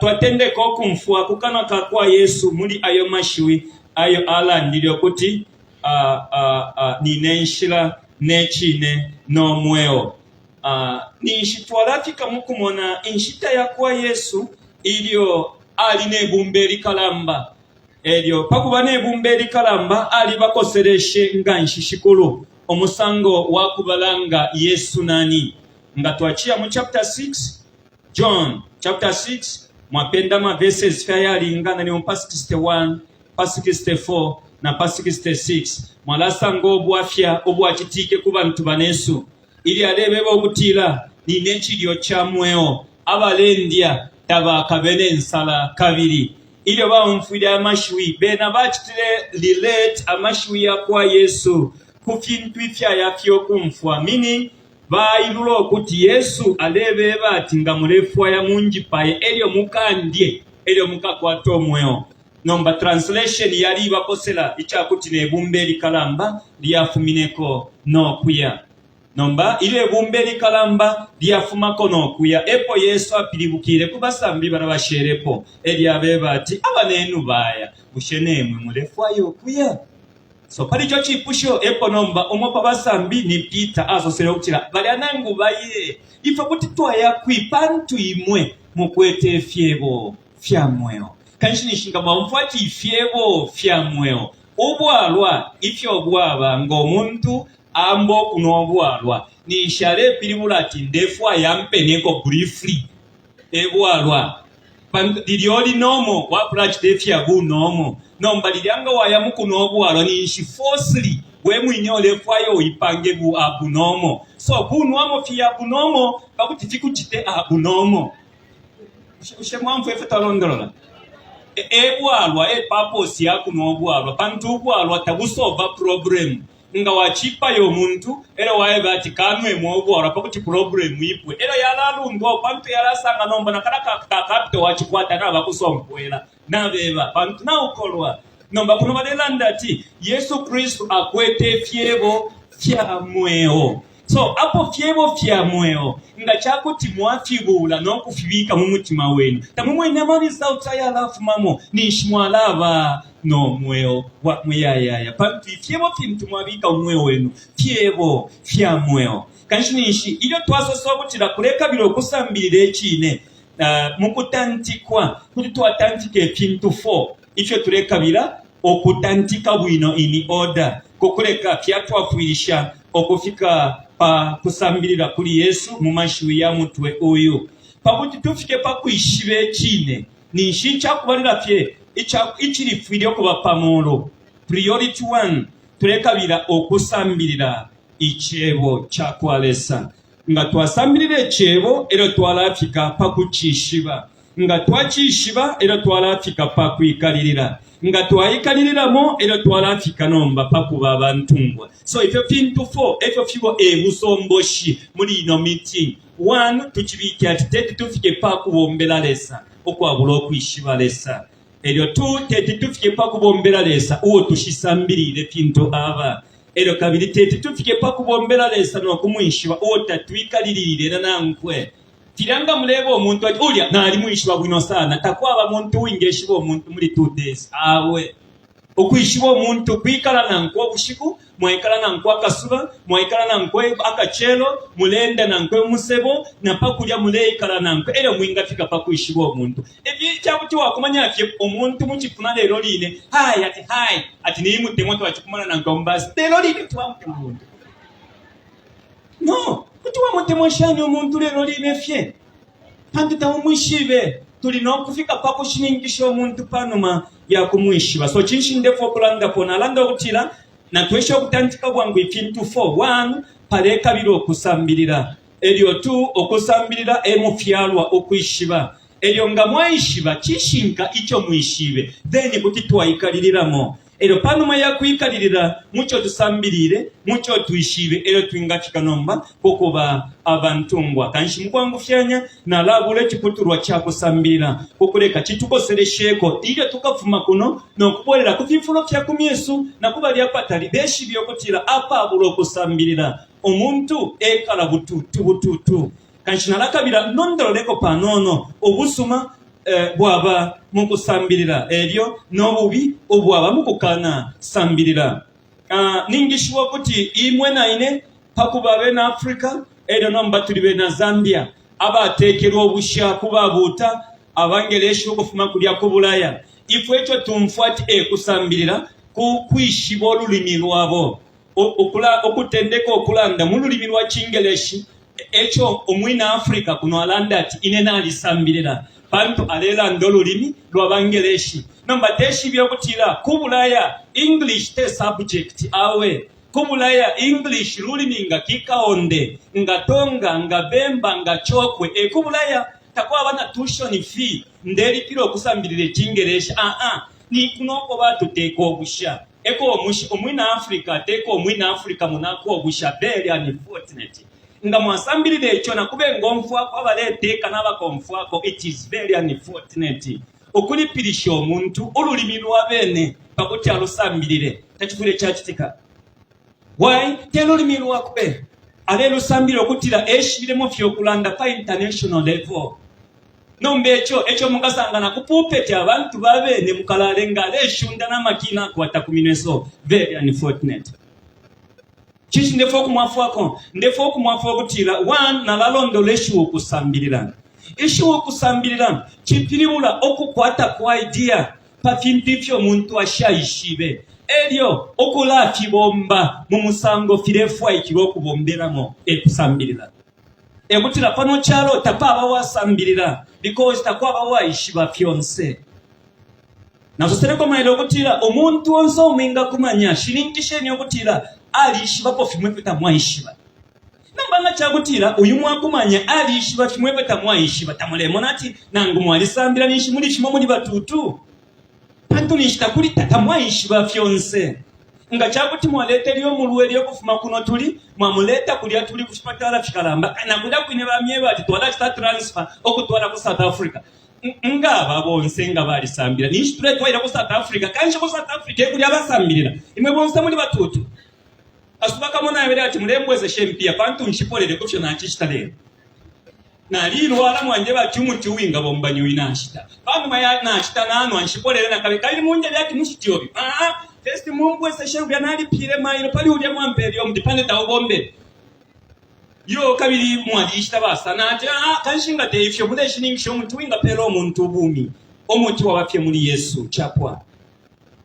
Twatendeka ukumfwa ku kanwa ka kwa Yesu muli ayo mashiwi ayo alandile ukuti, Nine nshila ne cine no mweo. Ninshi twalafika mu kumona inshita ya kwa Yesu ilyo ali ne bumba ilikalamba. Elyo pa kuba ne bumba ilikalamba alibakoseleshe nga nshi Shikulu umusango wa kubalanga Yesu nani. Nga twaciya mu chapter 6, John chapter 6 mwapenda ama verses fye ayalingana ni pa 61, pa 64 na pa 66 mwalasanga ubwafya ubwacitike ku bantu banesu ilyo alebeba ukutila nine cilyo ca mweo abalendya tabakabe ne nsala kabili. Ilyo baumfwile amashiwi bena bacitile relate amashiwi ya kwa Yesu ku fintu ifyayafya ukumfwa meaning Bailula ukuti Yesu alebeba ati, Nga mulefwaya munjipaye e lyo mukandye, e lyo mukakwata umweo. Nomba translation yalibakosela ica kuti ne bumba ilikalamba lyafumineko no kuya. Nomba ilyo ibumba ilikalamba lyafumako no kuya, e po Yesu apilibukile ku basambi balya bashelepo, e lyo abeba ati, Abanenu baya, bushe nemwe mulefwaya ukuya? So pali ico cipusho epo nomba umo pa basambi ni Peter asosele ukutila, Balya nangu baye, ifwe kuti twaya kwi? Pantu imwe mukwete ifyebo fya mweo. Kanshi ninshi nga mwaumfwa ati ifyebo fya mweo, ubwalwa ifyo bwaba ngo muntu amba ukunwa ubwalwa, ninshi alepilibula ati ndefwaya mpeneko briefly e bwalwa. Pantu lilya uli normal wakulacita ifya bu normal. Nomba lilya nga waya mu kunwa ubwalwa ninshi forcely we mwine ulefwaya uipange bu abnormal. So kunwamo fye abnormal pakuti fikucite abnormal. Bushe mwaumfwa ifyo twalondolola? E bwalwa e purpose ya kunwa ubwalwa pantu ubwalwa tabusolva problem. Nga wacipaya umuntu elyo waeba ati kanwemo ubwalwa pakuti problem ipwe, elyo yalalundwapo pantu yalasanga nomba na kalya ka ka capital wacikwata nabakusompwela nabeba pantu naukolwa. Nomba kuno balelanda ati Yesu Kristu akwete ifyebo fya mweo. So apo fyebo fya mweo nga cakuti mwafibuula no kufibika mu mutima wenu, tamumwene ama results ayalafumamo, ninshi mwalaba no mweo wa muyayaya, pantu ifyebo fintu mwabika mu mweo wenu fyebo fya mweo. Kanshi ninshi ilyo twasosa ukutila kulekabila ukusambilila icine uh, mu kutantikwa, kuti twatantika ifintu 4 ifyo tulekabila ukutantika bwino in order kukuleka fyatwafwilisha ukufika pa kusambilila kuli Yesu mu mashiwi ya mutwe uyu. Pakuti tufike pa kwishiba icine, ninshi icakubalila fye icilifwile ukuba pa mulu, priority 1, tulekabila ukusambilila icebo ca kwa Lesa. Nga twasambilila icebo, elyo twalafika pa kucishiba. Nga twacishiba, elyo twalafika pa kwikalilila. Nga twaikalililamo, elyo twalafika nomba pa kuba abantungwa. So ifyo fintu 4 efyo fibo e busomboshi muli ino meeting. 1, tucibike ati teti tufike pa kubombela Lesa ukwabula ukwishiba Lesa. Elyo 2, teti tufike pa kubombela Lesa uo tushisambilile fintu aba. Elyo kabili teti tufike pa kubombela Lesa no kumwishiba uo tatwikalilile nankwe. Filya nga muleba umuntu ati ulya nalimwishiba bwino sana, takwaba muntu uwingeshiba umuntu muli 2 days. Awe. Ukwishiba umuntu kwikala nankwe ubushiku, mwaikala nankwe akasuba, mwaikala nankwe akacelo, muleenda nankwe mu musebo, na pa kulya muleikala nankwe, elyo mwingafika pa kwishiba umuntu. Ifi ifya kuti wakumanya fye umuntu mu cipuna lelo line, hi, ati hi, ati nimutemwa twacikumana nankwe mu basi, lelo line kuti wamutemwa umuntu. No, kuti wamutemwa shani umuntu lelo line fye? Pantu taumwishibe. Tuli no kufika pa kushininkisha umuntu pa numa ya kumwishiba. So cinshi ndefwaya ukulandapo? Nalanda ukutila natwesha ukutantika bwangu ifintu 4. 1, palekabila ukusambilila. Elyo 2, ukusambilila e mufyalwa ukwishiba. Elyo nga mwaishiba cishinka ico mwishibe, then kuti twaikalililamo. Elyo panuma ya kwikalilila mu co tusambilile, mu co twishibe, elyo twingafika nomba ku kuba abantungwa. Kanshi mu kwangufyanya nalabula iciputulwa ca kusambilila ku kuleka citukoselesheko ilyo tukafuma kuno no kubwelela ku fifulo fya ku myesu na ku bali apatali beshibe ukutila apabula ukusambilila umuntu ekala bututu bututu. Kanshi nalakabila nondololeko panono ubusuma eh, bwaba mu kusambilila elyo no bubi ubwaba mu kukana sambilila. Ah, ningishiba ukuti imwe na ine pa kuba abena Africa elyo nomba tuli bena Zambia abatekelwe ubusha ku babuuta abangeleshi ukufuma kulya ku Bulaya. Ifwe ico tumfwa ati e kusambilila ku kwishiba ululimi lwabo. Ukula, ukutendeka ukulanda mu lulimi lwa Cingeleshi Eco umwina Africa kuno alanda ati ine nalisambilila pantu alelanda ululimi lwa bangeleshi. Nomba teshibe ukutila ku Bulaya English te subject awe. Ku Bulaya English lulimi nga Kikaonde, nga Tonga, nga Bemba, nga Chokwe. E ku Bulaya takwaba na tuition fee ndelipila ukusambilila icingeleshi aa. Ni kuno uko batuteka ubusha. Eko umushi umwina Africa ateka umwina Africa munakwe ubusha. Very unfortunate. Nga mwasambilila ico na ku bengomfwako abaleteka na bakomfwako, it is very unfortunate. Ukulipilisha umuntu ululimi lwa bene pa kuti alusambilile tacifwile cacitika. Why? Te lulimi lwakwe. Alelusambilila ukutila eshibilemo fye ukulanda pa international level. Nomba ico eco mukasanga na ku pulpit abantu ba bene mukalalenga aleshunda na makina akwata ku minwe so very unfortunate. Cinshi ndefwaya ukumwafwako? Ndefwaya ukumwafwa ukutila one nalalondola ishiwi ukusambilila. Ishiwi ukusambilila cipilibula ukukwata kwa idea pa fintu ifyo umuntu ashaishibe elyo ukulafibomba mu musango filefwaikilwa ukubombelamo e kusambilila. E kutila pano calo tapaba wasambilila because takwaba waishiba fyonse. Nasoseleko mailo ukutila umuntu onse umwingakumanya shininkisheni ukutila alishibapo fimo ifyo tamwaishiba. Nomba nga ca kutila uyu mwakumanya alishiba fimo ifyo tamwaishiba, tamulemona ati nangu mwalisambila ninshi muli fimo muli batutu? Pantu ninshi takuli tamwaishiba fyonse. Nga ca kuti mwaletele umulwele ukufuma kuno tuli, mwamuleta kulya tuli ku fipatala fikalamba, na kulya kwine bamyeba ati twalacita transfer ukutwala ku South Africa. Nga aba bonse nga balisambilila, ninshi tuletwalila ku South Africa? Kanshi ku South Africa e kuli abasambilila. Imwe bonse muli batutu. Kasuba kamo naebele ati mulembwesesha impiya pantu nshipolele ku fyo nacicita lelo. Nalilwala mwanjeba ati umuti uwingabomba ni uyu nashita. Pa numa ya nashita nanwa nshipolele na kabili kabili munjebe ati mushiti uyu. Aa, first mumbweseshe lulya nalipile mailo pali ulya mwampeele umuti pantu taubombele. Yo kabili mwalishita basana ati aa kanshi nga te ifyo muleshininkisha umuti uwingapeela umuntu ubumi. Umuti waba fye muli Yesu capwa.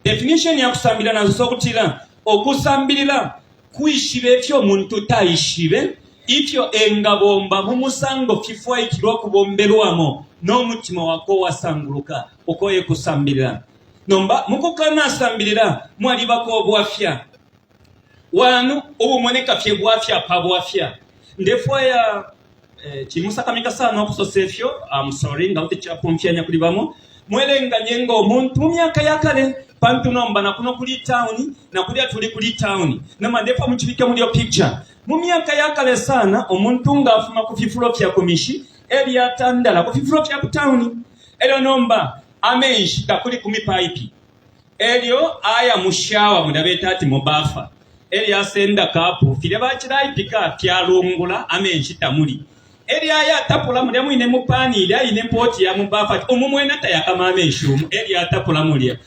Definition ya kusambilila nasosa ukutila ukusambilila kwishiba ifyo umuntu taishibe ifyo engabomba mu musango fifwaikilwa kubombelwamo no mutima wakwe uwasanguluka uko e kusambilila. Nomba mu kukanasambilila mwalibako ubwafya wanu ubumoneka fye bwafya pa bwafya. Ndefwaya Eh, cimusakamika sana ukusosa ifyo. I'm sorry nga kuti capumfyanya kuli bamo. Mwelenganye ngo muntu mu myaka ya kale, pantu nomba na kuno kuli town na kulya tuli kuli town. Nomba ndefwa mucibike muli yo picture. Mu myaka ya kale sana umuntu nga afuma ku fifulo fya ku mishi elyo atandala ku fifulo fya ku town. Elyo nomba amenshi takuli ku mipaipi. Elyo aya mu shower mulya beta ati mu bafa, elyo asenda kapu filya bacilaipika fyalungula amenshi tamuli. Elyo aya tapula mulya mwine mu pani ilya ine poti ya mu bafa ati umu mwena tayakama amenshi umu, elyo atapula mulya.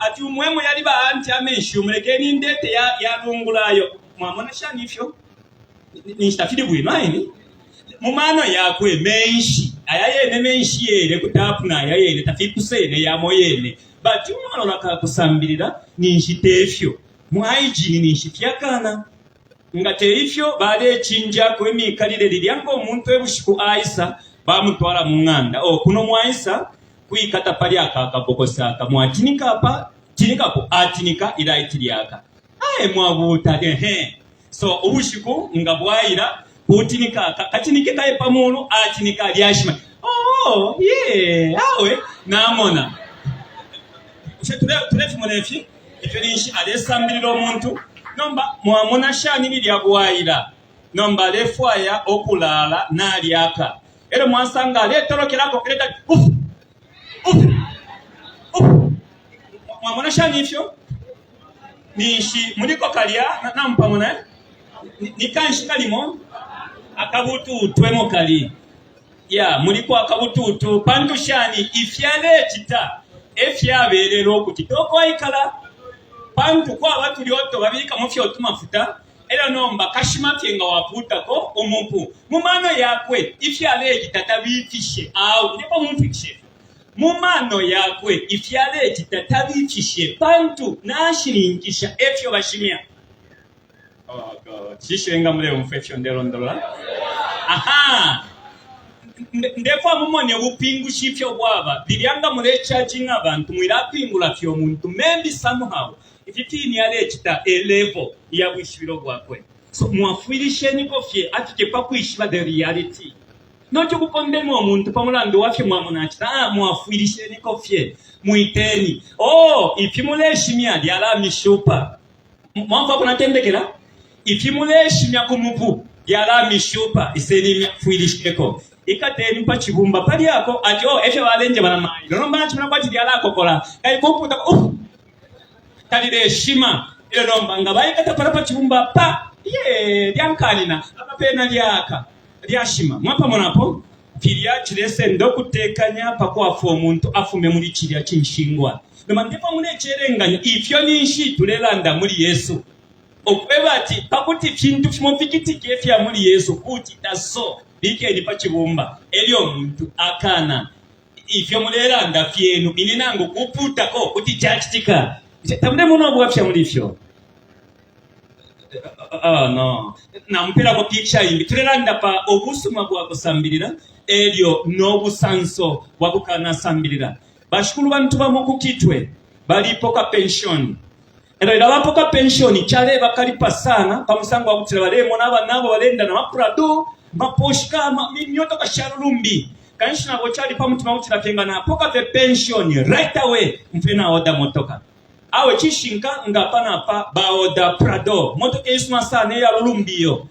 Ati umu emo yali ba anti amenshi umu lekeni ndete ya yalungula ayo. Mwamona shani ifyo? Ninshi tafili bwino aini? Mu mano yakwe menshi aya yene menshi yene ku tapu na aya yene tafipusene yamo yene. But umwalola ka kusambilila ninshi tefyo. Mu hygiene ninshi fyakana. Nga teifyo balecinjako imikalile lilya ngo muntu ebushiku aisa bamutwala mu ng'anda. Oh, kuno mwaisa kwikata pali aka kabokosi aka mwatinika apa tinikapo atinika ilaiti lyaka. Aye mwabuuta ehe. So ubushiku nga bwaila kutinika aka katinike kaye pa mulu atinika lyashima. Oh, yeah, awe namona. Bushe tulefimona ifi? Ifyo ninshi alesambilila umuntu. Nomba mwamona shani lilya bwaila? Nomba alefwaya ukulala nalyaka. Elyo mwasanga aletolokelako eleta uf uf uf. Mwamona shani ifyo? Ninshi muliko kalya namupamona eh? Ni kanshi kalimo akabututu emo kali. Ya muliko akabututu pantu shani ifyalecita efyabelele ukuti tokwaikala pantu kwaba tulya uto babikamo fye utumafuta elyo nomba kashima fye nga wapuutako umupu mu mano yakwe ifyalecita tabifishe awe ndipo mumfwikishe Mu mano yakwe ifi alecita tabifishe pantu nashininkisha efyo bashimya. Oh God, nshishibe nga muleumfwa ifyo ndelondolola. Aha! Ndefwa mumone ubupingushi ifyo bwaba. Lilya nga mulecharginga abantu mwilapingula fye umuntu. Maybe somehow ifi fine alecita e level ya bwishibilo bwakwe. So mwafwilisheniko fye afike pa kwishiba the reality. Not ukukondema umuntu pa mulandu wa fyo mwamona acita. Ah, mwafwilisheniko fye. Mwiteni. Oh, ifi muleshimya lyalamishupa. Mwamfwa apo natendekela? Ifi muleshimya ku mupu lyalamishupa. Iseni myafwilisheko. Ikateni pa cibumba pali ako ati oh efyo balenjeba na mailo. Nomba nacimona kwati lyalakokola. Kai kuputa uh, talileshima. Elyo nomba nga baikata pala pa cibumba pa ye lyankanina apapena lyaka. Lyashima. Mwapamonapo? Filya cilesenda ukutekanya pa kwafwa umuntu afume muli cilya cinshingwa. Nomba ndipo mulecelenganya ifyo ninshi tulelanda muli Yesu. Ukweba ati pa kuti ifintu fimo ficitike ifya muli Yesu kucita so, bikeni pa cibumba, elyo umuntu akana. Ifyo mulelanda fyenu, ine nangu kuputako kuti cacitika. Tamulemona ubwafya muli fyo? Oh, no. Namupelako picture imbi. Tulelanda pa ubusuma bwa kusambilila elyo no busanso bwa kukanasambilila. Bashikulu bantu bamo ku Kitwe balipoka pension. Elyo ilyo bapoka pension calebakalipa sana pa musango wa kutila balemona abanabo balenda na maprado, maposhka, imyotoka sha lulumbi. Kanshi nabo cali pa mutima kutila fye nga napoka fye pension right away mfwe naoda motoka. Awe cishinka nga apa na apa baoda Prado, motoka iisuma sana iya lulumbi iyo.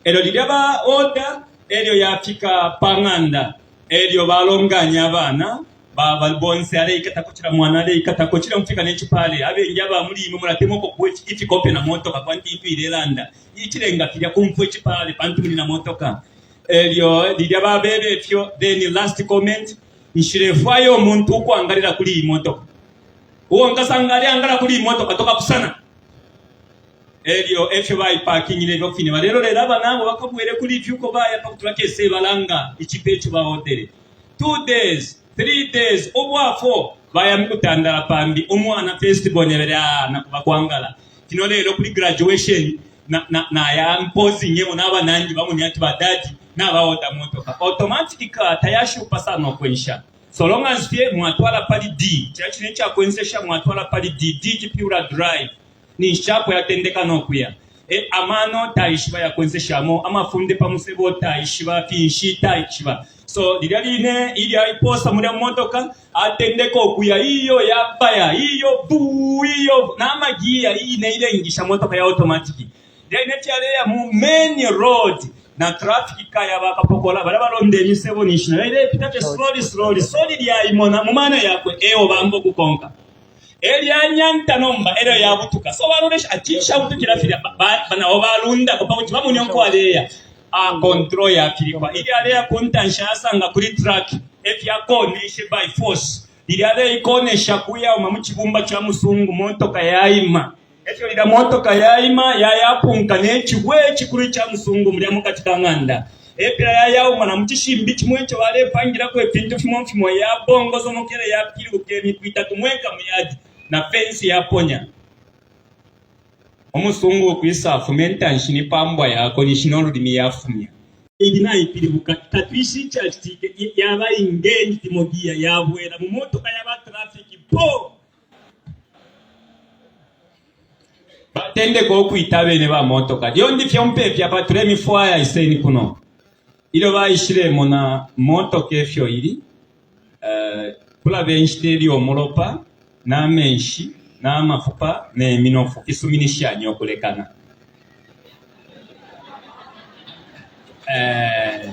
Elyo lilya baoda, elyo yafika pa ng'anda, elyo balonganya abana ba bonse aleikatako, cila mwana aleikatako, cila mufika ne cipale. Abengi aba muli imwe mulatemwa ukukuwa ifikope na motoka kwanti intu ilelanda. Icilenga filya kumfwa icipale pantu muli na motoka. Elyo lilya babebe ifyo, then last comment, nshilefwaya umuntu ukwangalila kuli iyi motoka. Uo nkasanga aleangala kuli iyi motoka tukapusana. Elyo efyo baipakingile ifyo fine balelolela abanabo bakabwele kuli ifyo uko baya pa kuti bakesebalanga icipe ico baodele. 2 days, 3 days, ubwa 4 baya mu kutandala pambi umwana first born ebele ah nakuba kwangala. Kino lelo kuli graduation na na naya mposingemo nabanandi bamone ati ba daddy nabaoda motoka. Automatic car tayashupa sana ukwensha. So long as fye mwatwala pali D, cilya cine icakwensesha mwatwala pali D, D cipilibula drive, ninshi capwa yatendeka no kuya. E, amano taishiba yakwenseshamo, amafunde pa musebo taishiba, finshi taishiba. So lilya line ilyo aiposa mulya motoka, atendeka ukuya iyo yapaya, iyo buu, iyo na magiya iine ilengisha motoka ya automatic. Lyena fyaleya mu main road na traffic kaya bakapokola balya balonda imisebo ninshi nayo ilepita fye slowly slowly. So lilya aimona mu mano yakwe eo bamba ukukonka. Elyo anyanta nomba elyo yabutuka. So balolesha ati cinshi abutukila filya nabo balundako pa kuti bamone uko aleya. Ah, control yafilikwa. Ilyo aleya ku ntanshi asanga kuli truck efyo akoneshe by force. Lilya aleikonesha kuyauma mu cibumba ca musungu motoka yaima. E fyo ilya motoka yaima yayapunka ne cibwe icikulu ica musungu mulya mu kati ka ng'anda. Epela yayauma na mu cishimbi cimo ico balepangilako ifintu fimo fimo, yabongosomokele yapilibuka imiku itatu mweka mu yadi, na fensi yaponya. Umusungu ukwisa afuma intanshi ni pa mbwa yako ninshi no lulimi yafumya. Ili naipilibuka, tatwishi icacitike, yaba engaged mu giya, yabwela mu motoka ya ba traffic, po! Batendeka ukwita abene ba motoka. Ilyo ndi fye mupepi apa, tulemifwaya, iseni kuno. Ilyo baishilemona motoka ifyo ili, eh, kulaba inshita ilyo umulopa na menshi na mafupa ne minofu fisuminishanya ukulekana. Eh,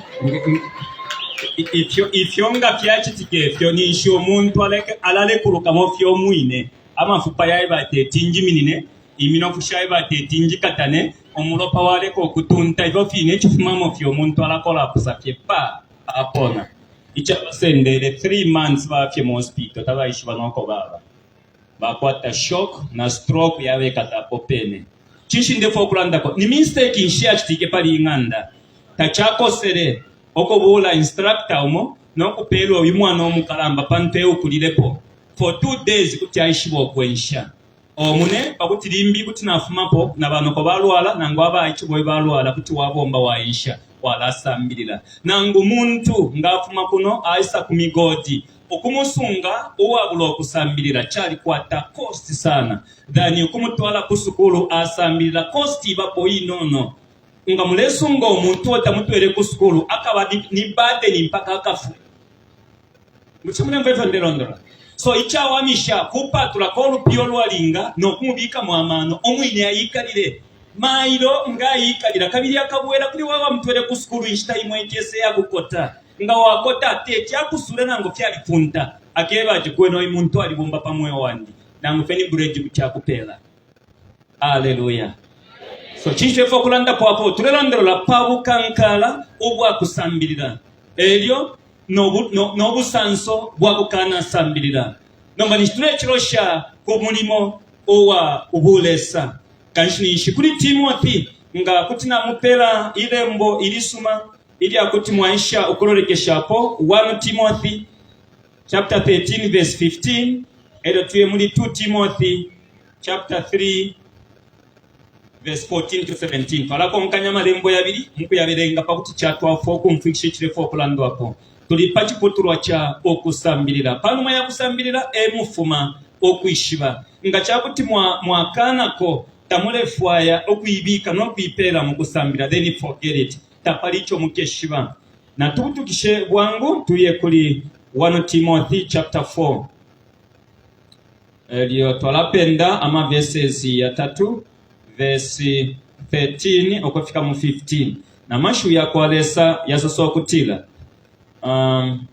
ifyo ifyo nga fyacitika ifyo ninshi umuntu alalekulukamo fye umwine amafupa yaiba teti njiminine iminofu shaiba teti njikatane umulopa waleka ukutunta ifyo fine icifumamo fye umuntu alakolapusa fye pa apona icabasendele 3 months bafye mu hospital tabaishiba noko baba bakwata shock na stroke yabekata apo pene. Cinshi ndefwaya ukulandako? Ni mistake nshi yacitike pali iyi ng'anda? Tacakosele ukubuula instructor umo no kupeela uyu mwana umukalamba pantu e ukulilepo. For 2 days kuti aishiba ukwensha. Omune pa kuti limbi kuti nafumapo na banoko balwala nangu abaice bobe balwala kuti wabomba waensha walasambilila. Nangu muntu nga afuma kuno aisa ku migodi Ukumusunga uwabula ukusambilila calikwata cost sana than ukumutwala ku sukulu asambilila. Cost ibapo inono. Nga mulesunga umuntu uo tamutwele ku sukulu akaba ni burden mpaka akafwe. Bushe mulemfwa ifyo ndelondola? So icawamisha kupatulako ulupiya ulwalinga no kumubikamo amano umwine aikalile. Mailo nga aikalila kabili akabwela kuli wewe wamutwele ku sukulu inshita imo ikese yakukota. Nga wakota teti akusule nangu fye alifunta, akeba ati kwena uyu muntu alibomba pa mweo wandi, nangu fye ni bread kuti akupela. Aleluya! So cinshi tulefwaya ukulandapo apo? Tulelondolola pa bukankala ubwa kusambilila elyo no, no, no busanso bwa kukanasambilila. Nomba ninshi tulecilosha ku mulimo uwa ubulesa. Kanshi ninshi kuli Timothy nga kuti namupela ilembo ilisuma ilya kuti mwaisha ukulolekeshapo 1 Timothy chapter 13 verse 15 elyo tuye muli 2 Timothy chapter 3 verse 14 to 17 twalakonkanya amalembo yabili mukuyabelenga pa kuti catwafwa ukumfwikisha icilefwa ukulandwapo tuli pa ciputulwa ca ukusambilila pa numa ya kusambilila e mufuma ukwishiba nga ca kuti mwakanako tamulefwaya ukuibika no kuipeela mu kusambilila then forget it tapali ico mukeshiba. Natubutukishe bwangu tuye kuli 1 Timothy chapter 4. Elyo twalapenda ama verses yatatu, verse 13 ukufika mu 15. Na mashiwi ya kwa Lesa yasosa ukutila, um,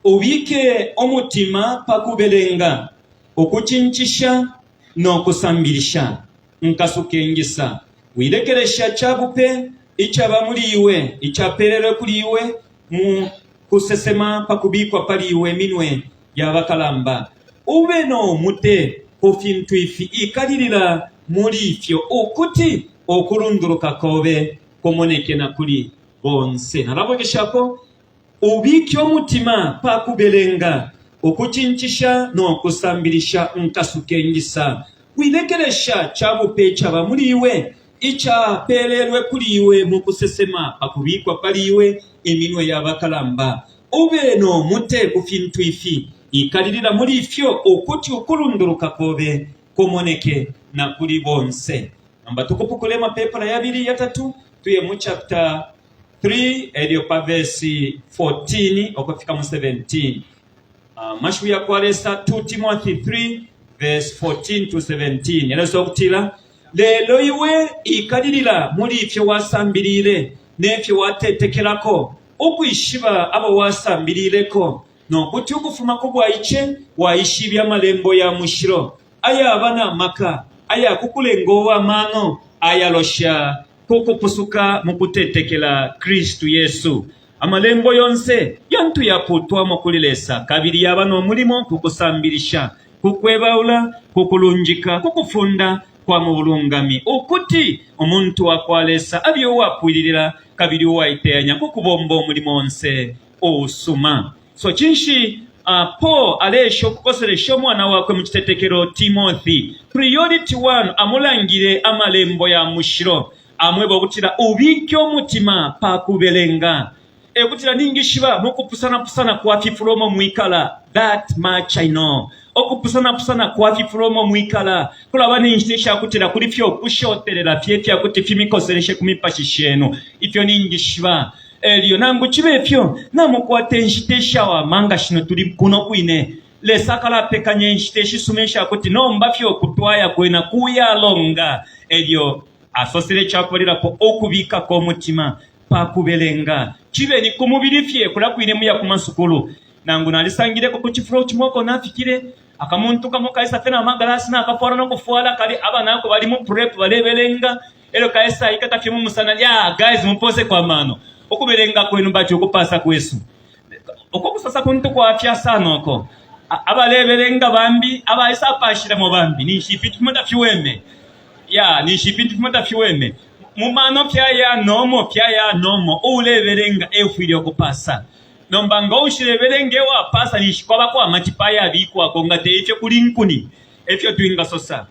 ubike umutima pa kubelenga, ukucincisha no kusambilisha. Nkasuke ngisa. Wilekelesha ca bupe icaba muli iwe, icapelelwe kuli iwe mu kusesema pa kubikwa pali iwe minwe ya bakalamba. Ube no mute ku fintu ifi, ikalilila muli ifyo, ukuti ukulunduluka kobe kumoneke na kuli bonse. Nalabwekeshapo, ubike umutima pa kubelenga, ukucincisha no kusambilisha. Nkasuke ngisa. Wilekelesha ca bupe icaba muli iwe, icapeelelwe kuli iwe mu kusesema pa kubikwa pali iwe iminwe ya bakalamba. Ube no mute ku fintu ifi, ikalilila muli ifyo, ukuti ukulunduluka kobe kumoneke na kuli bonse. Nomba tukupukule amapepala yabili yatatu tuye mu chapter 3 elyo pa verse 14 ukufika mu 17. Amashiwi ya kwa Lesa 2 Timothy 3 verse 14 to 17 yalesosa ukutila, Lelo iwe ikalilila muli ifyo wasambilile ne fyo watetekelako, ukwishiba abo wasambilileko, no kuti ukufuma ku bwaice waishibe amalembo ya mushilo, ayaba na maka aya kukulenga uwa mano, ayalosha ku kupusuka mu kutetekela Kristu Yesu. Amalembo yonse yantu yapuutwamo kuli Lesa kabili yaba no mulimo ku kusambilisha, ku kwebaula, ku kulungika, ku kufunda kwa mu bulungami, ukuti umuntu wa kwa Lesa abe uwapwililila kabili uwaiteyanya ku kubomba umulimo onse uusuma. So cinshi uh, Paul aleesha ukukoselesha umwana wakwe mu citetekelo Timothy? Priority 1, amulangile amalembo ya mushilo. Amweba ukutila ubike umutima pa kubelenga. E kutila ningishiba mu kupusanapusana kwa fifulo umo mwikala, that much I know. Ukupusanapusana kwa fifulo umo mwikala kulaba ne nshita isha kutila kuli fye ukushotelela fye ifya kuti fimikoseleshe ku mipashi shenu. Ifyo ningishiba. Elyo nangu cibe fyo, namukwata inshita ishawama nga shino tuli kuno kwine. Lesa akalapekanya inshita ishisuma isha kuti nomba fye ukutwaya kwena kuyalonga. Elyo Asosele icakubalilapo ukubikako umutima pa kubelenga. Cibe ni ku mubili fye kulya kwine muya ku masukulu. Nangu nalisangileko ku cifulo cimo uko nafikile, akamuntu kamo kaisa fye na magalasi nakafwala no kufwala, kali abanakwe bali mu prep balebelenga, elyo kaisa ikata fye mu musana, ya guys mupooseko amano. Ukubelenga kwenu but ukupasa kwesu. Uko kusosa kuntu kwafya sana uko. Abalebelenga bambi, abaisapashilamo bambi, ninshi ifintu fimo tafiweme. Ya, ninshi ifintu fimo tafiweme. Mu mano fyaya nomo, fyaya nomo. Uulebelenga e ufwile ukupasa. Nomba nga uushilebelenga e wapasa, ninshi kwabako amatipa ayabikwako, nga te ifyo kuli nkuni, e fyo twingasosa.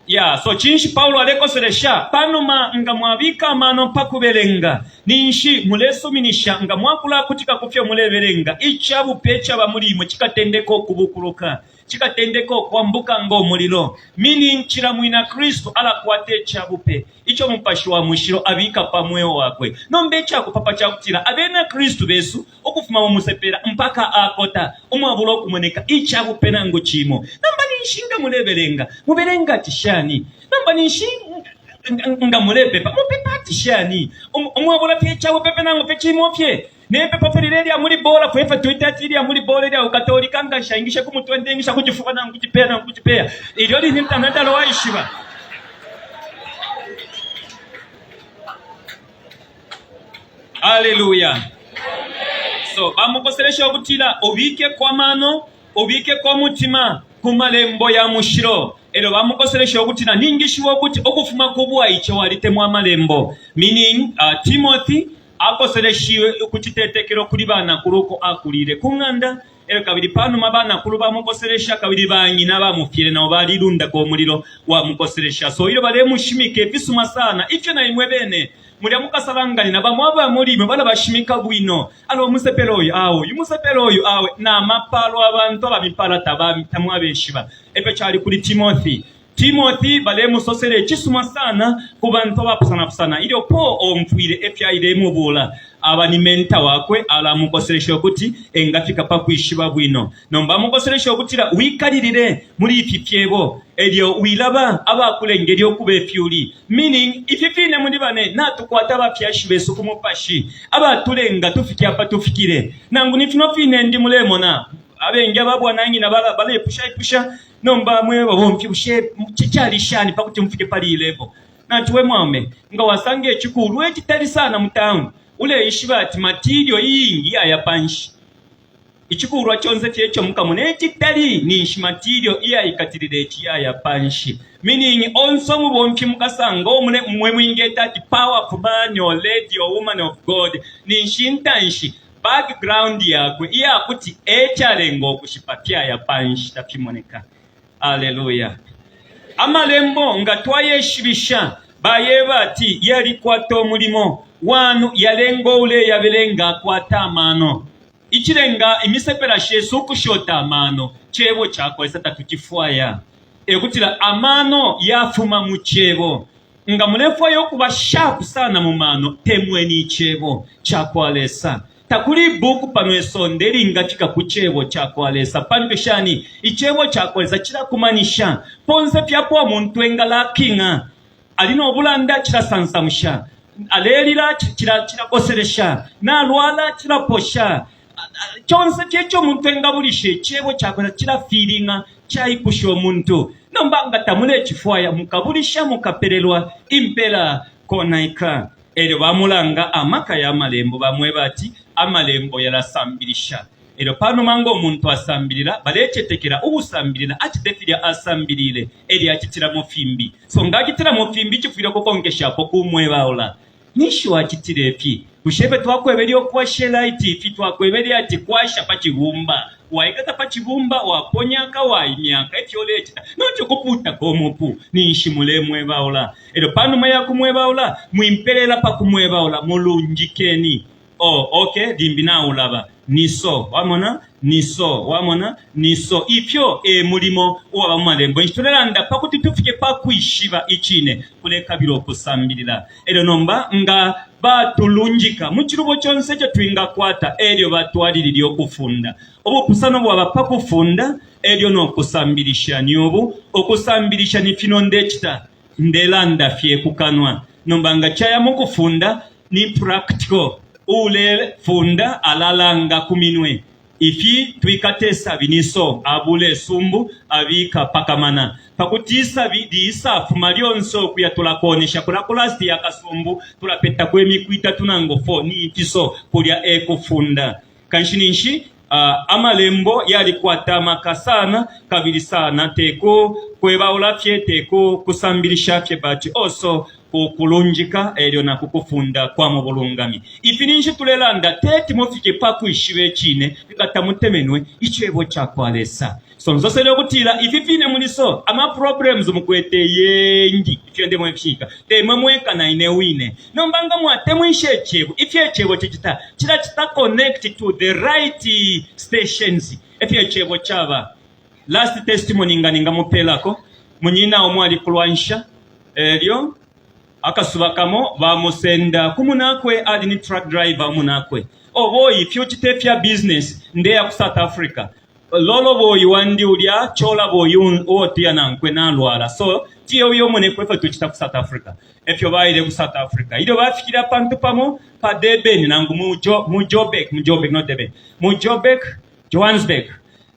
Ya, so cinshi Paulo alekoselesha? Pa numa nga mwabika amano pa kubelenga, ninshi mulesuminisha nga mwakulakutika ku fyo mulebelenga, ica bupe icaba muli imwe cikatendeka ukubukuluka, cikatendeka ukwambuka ngo mulilo. Meaning, cila Mwina Kristu alakwata ica bupe ico Mupashi wa Mushilo abika pa mweo wakwe. Nomba ica kupapa ca kutila Abena Kristu besu ukufuma mu musepela mpaka akota, umwabula ukumoneka ica bupe nangu cimo. Nomba ninshi nga mulebelenga, mubelenga ati shani? Nomba ninshi nga mulepepa, mupepa ati shani? Umwabula fye ica bupe fye nangu fye cimo fye. Ne pepo fye lilya ilya muli bola, fwe fwe twita ati ilya muli bola ilya ukatolika, nga nshaingishe ku mutwe ndeingisha ku cifuba nangu kucipeya nangu kucipeya. Ilyo line ntanatalo waishiba. Aleluya! So bamukoselesha ukutila ubikeko amano, ubikeko umutima ku malembo ya mushilo. Elyo bamukoselesha ukutila ningishiba ukuti ukufuma ku bwaice walitemwa amalembo. Meaning, uh, Timothy akoseleshiwe ukucitetekelo kuli banakulu uko akuliile ku ng'anda. Elyo kabili panuma banakulu bamukoselesha, kabili banyina abamufyele nabo balilundako umulilo wamukoselesha. So ilyo balemushimika ifisuma sana ifyo na imwe bene mulya mukasalanganina, bamo aba muli imwe balabashimika bwino. Alo umusepela uyu, awe uyu musepela uyu, awe na mapalo abantu abamipala tamwabeshiba. Efyo cali kuli Timothy. Timothy balemusosela icisuma sana ku bantu abapusanapusana. Ilyo Paul omfwile efyo ailemubuula, aba ni mentor wakwe, alamukoselesha ukuti engafika pa kwishiba bwino. Nomba amukoselesha ukutila, Wikalilile muli ifi fyebo, elyo wilaba abakulengelya ukuba ifyuli. Meaning, ifi fine muli bane natukwata abafyashi besu ku mupashi abatulenga tufike apa tufikile. Nangu ni fino fine ndi mulemona, abengi aba bwananyina balepusha ipusha nomba mwe babomfi bushe cali shani pa kuti mufike pali iyi level? Nati we mwaume, nga wasanga icikulwa icitali sana mu town, uleishiba ati material iingi yaya panshi. Icikulwa conse fye ico mukamona icitali ninshi material iyaikatilila ici yaya panshi. Meaning onse umubomfi mukasanga uo mule mwe mwingeta ati powerful man or lady or woman of God ninshi intanshi background yakwe iyakuti ecalenga ukushipa fyaya panshi tafimoneka. Aleluya. Amalembo nga twayeshibisha bayeba ati yalikwata umulimo wanu yalenga uleyabelenga akwata amano. Icilenga imisepela shesu ukushota amano cebo ca kwa Lesa tatucifwaya. E kutila amano yafuma mu cebo. Nga mulefwaya ukuba sharp sana mu mano, temweni icebo ca kwa Lesa. Takuli ibuuku pano isonde ilingafika ku Cebo ca kwa Lesa. Pantu shani? Icebo ca kwa Lesa cilakumanisha ponse fye apo umuntu engalakinga. Ali no bulanda, cilasansamusha. Alelila, cilakoselesha. Nalwala, cilaposha. Conse fye ico umuntu engabulisha, Icebo ca kwa Lesa cilafilinga, caikusha umuntu. Nomba nga tamulecifwaya, mukabulisha, mukapelelwa, impela konaika. Elyo bamulanga amaka ya Malembo, bamweba ati, Amalembo yalasambilisha. Elyo panuma ngo muntu asambilila, balecetekela uusambilila acite filya asambilile, elyo acitilamo fimbi. So nga acitilamo fimbi, icifwile ukukonkeshapo kumwebaula, Ninshi wacitile ifi? Bushe efyo twakwebele ukwashe laiti ifi twakwebele ati kwasha pa cibumba? Waikata pa cibumba, waponyaka, waimyaka, ifyo ulecita noti ukupuutako umupu, ninshi mulemwebaula. Elyo panuma ya kumwebaula, mwimpelela pa kumwebaula, mulunjikeni. Oh, okay, limbi naulaba. Ni so. Wamona? Ni so. Wamona? Ni so. Ifyo e mulimo uwaba mu Malembo. Inshi tulelanda pa kuti tufike pa kwishiba icine, kulekabila ukusambilila. Elyo nomba nga batulunjika mu cilubo conse ico twingakwata, elyo batwalilile ukufunda. Ubupusano bwaba pa kufunda elyo no kusambilisha ni ubu, ukusambilisha ni fino ndecita, ndelanda fye ku kanwa. Nomba nga caya mu kufunda ni practical, uulefunda alalanga ku minwe. Ifi twikata isabi ni so abula isumbu abika pa kamana pakuti isabi liisafuma lyonse ukuya tulakonesha kulya ku last ya kasumbu tulapetako imiku itatu nangu 4 ni ifi so kulya ekufunda kanshi ninshi uh, amalembo yalikwata amaka sana kabili sana teku kwebaula fye teku kusambilisha fye but also ku kulunjika elyo na ku kufunda kwa mu bulungami. Ifi ninshi tulelanda teti mufike pa kwishiba icine nga tamutemenwe icebo ca kwa Lesa. So nsosele ukutila ifi fine muli so ama problems mukwete yengi ifyo ndemwe ifishika temwe mweka na ine wine. Nomba nga mwatemwisha icebo ifyo icebo cicita cilacita connect to the right stations efyo icebo caba. Last testimony nga ningamupelako munyina umo ali kulwansha Elyo akasuba kamo bamusenda ku munakwe ali ni truck driver umunakwe. Oh boy ifyo ucita ifya business ndeya ku South Africa. Lolo boy wandi ulya chola boy uo tuya nankwe nalwala so tiye uye umoneko ifyo tucita ku South Africa. Efyo baile ku South Africa. Ilyo bafikile apantu pamo pa Durban nangu mu jo, mu Joburg, mu Joburg not Durban. Mu Joburg, Johannesburg.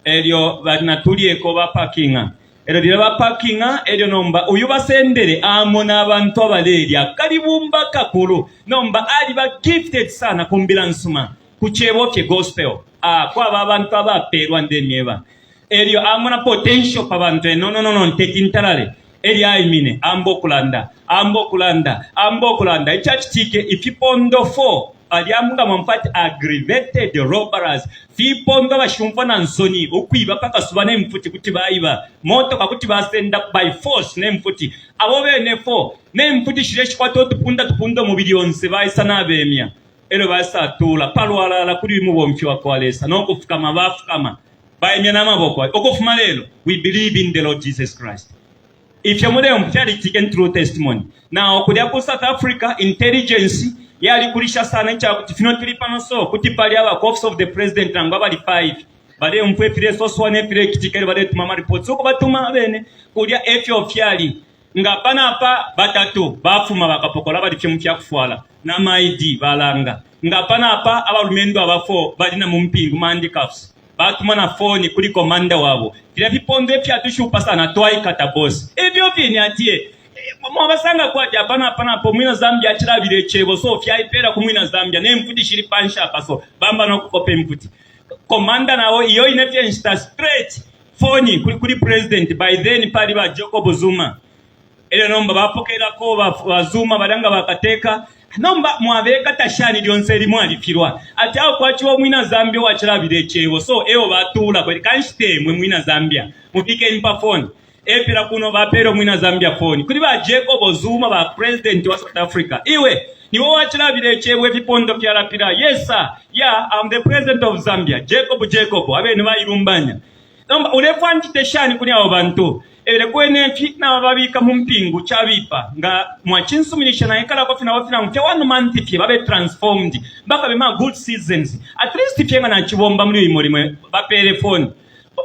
Elyo bali natulyeko ba parkinga. Elyo lilya ba parkinga, elyo nomba uyu basendele amona abantu abalelya kalibumba kakulu. Nomba aliba gifted sana ku mbila nsuma, ku cebo fye gospel. Ah, kwaba abantu abapelwa ndemyeba. Elyo amona potential pa bantu, eh, no, no, no, no, teti ntalale. Elyo aimine, amba ukulanda, amba ukulanda, amba ukulanda. Icacitike, ifipondo 4 balya nga mwamfwa ati aggravated robberies, fipondo abashumfwa na nsoni, ukwiba pa kasuba ne mfuti kuti baiba, motoka kuti basenda by force ne mfuti. Abo bene 4 ne mfuti shilya ishikwata utupunda tupunda umubili onse baisa nabemya. Elyo baisatuula palwalala kuli uyu mubomfi wa kwa Lesa no kufukama bafukama. Baimya na maboko ati, Ukufuma lelo, we believe in the Lord Jesus Christ. Ifyo muleumfwa fyalicitike ni true testimony. Now kulya ku South Africa intelligence yalikulisha sana ica kuti fino tuli pano so kuti pali aba ku office of the president nangu abali 5 baleumfwa ifilesoswa ne filecitika elyo baletuma ama reports uko batuma abene kulya efyo fyali. Nga apa na apa batatu bafuma bakapokola abali fye mu fya kufwala na ma ID balanga. Nga apa na apa abalumendo aba 4 bali na mu mpingu ma handcuffs. Batuma na foni kuli commander wabo. Filya fipondo ifyatushupa sana twaikata boss. Ifyo fine atiye mwabasanga kwati apa na apa na apa umwina Zambia acilabila icebo so fyaipela ku mwina Zambia ne mfuti shili panshi apa so bamba no kukopa imfuti. Commander nao iyo ine fye nshita straight foni kuli, kuli president by then pali ba Jacob Zuma. Elyo nomba bapokelako ba, ba Zuma balya nga bakateka. Nomba mwabekata shani lyonse ili mwalifilwa. Ati awo kwaciba umwina Zambia uwacilabila icebo so eo batuula kweli kanshi temwe mwina Zambia. Mubikeni pa phone. Epela kuno bapele umwina Zambia phone. Kuli ba Jacob Zuma ba president wa South Africa. Iwe niwe wacilabila icebo ifipondo fyalapila. Yes sir. Yeah, I'm the president of Zambia. Jacob Jacob abene bailumbanya. Nomba ulefwa ncite shani kuli abo bantu? Ebele kwene mfi nabababika mu mpingu cabipa nga mwacinsuminisha naikalako fye nabo fye fye one month fye babe transformed bakabe ma good citizens at least fye nga nacibomba muli uyu mulimo bapele phone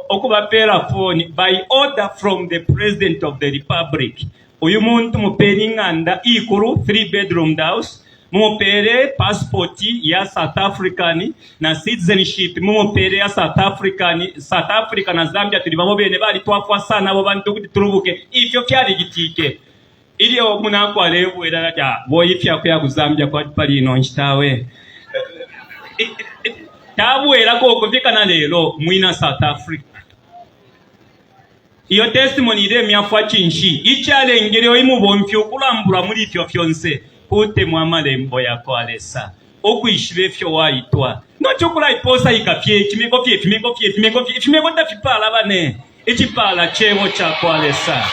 okubapela phone by order from the president of the republic Uyu muntu mupeni ing'anda iikulu, 3 bedroomed house, mumupele passport ya South African na citizenship mumupele ya South African. South Africa na Zambia tuli bamo bene, balitwafwa sana abo bantu ukuti tulubuke. Ifyo fyalicitike ilyo umunakwe alebwela ati, ah, boyi ifya kuya ku Zambia kwati pali ino nshita we. Tabwelako ukufika na lelo mwina South Africa. Iyo testimony ilemyafwa cinshi? Icalengele uyu mubomfi ukulambulwa muli ifyo fyonse kutemwa amalembo ya kwa Lesa, ukwishiba ifyo waitwa. Not ukulaiposaika fye icimeko fye, ifimeko fye, ifimeko fye. Ifimeko tafipaala bane. Icipaala cebo ca kwa Lesa.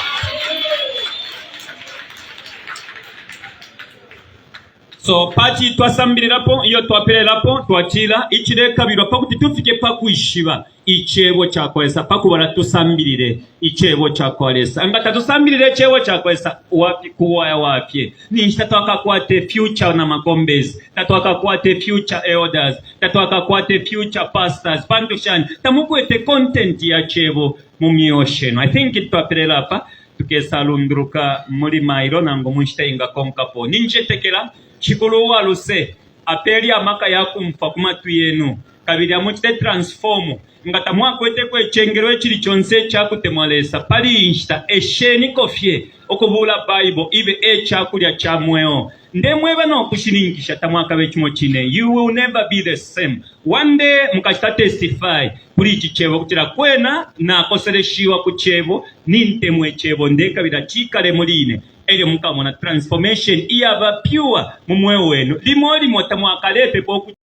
So paci twasambililapo iyo twapelelapo twatila icilekabilwa pa kuti tufike pa kwishiba icebo ca kwa Lesa pa kubala tusambilile icebo ca kwa Lesa. Nga tatusambilile icebo ca kwa Lesa wapi kuwaya wafye ninshi tatwakakwate future na makombezi, tatwakakwate future elders, tatwakakwate future pastors pantu shani tamukwete content ya cebo mu myeo shenu. I think twapelela apa. Tukesalunduluka muli mailo nangu mu nshita ingakonkapo. Nincetekela Shikulu uwa luse apele amaka ya kumfwa ku matwi yenu kabili amucite transform. Nga tamwakweteko icengelo icili conse ica kutemwa Lesa pali iyi nshita, esheniko fye ukubuula Baibo ibe e cakulya ca mweo. Ndemweba no kushininkisha tamwakabe cimo cine. You will never be the same. One day mukacita testify kuli ici cebo ukutila kwena nakoseleshiwa ku cebo, nintemwa icebo, ndekabila cikale muli ine. Elyo mukamona transformation iyaba pure mu mweo wenu. Limo limo tamwakalepepa ukuti.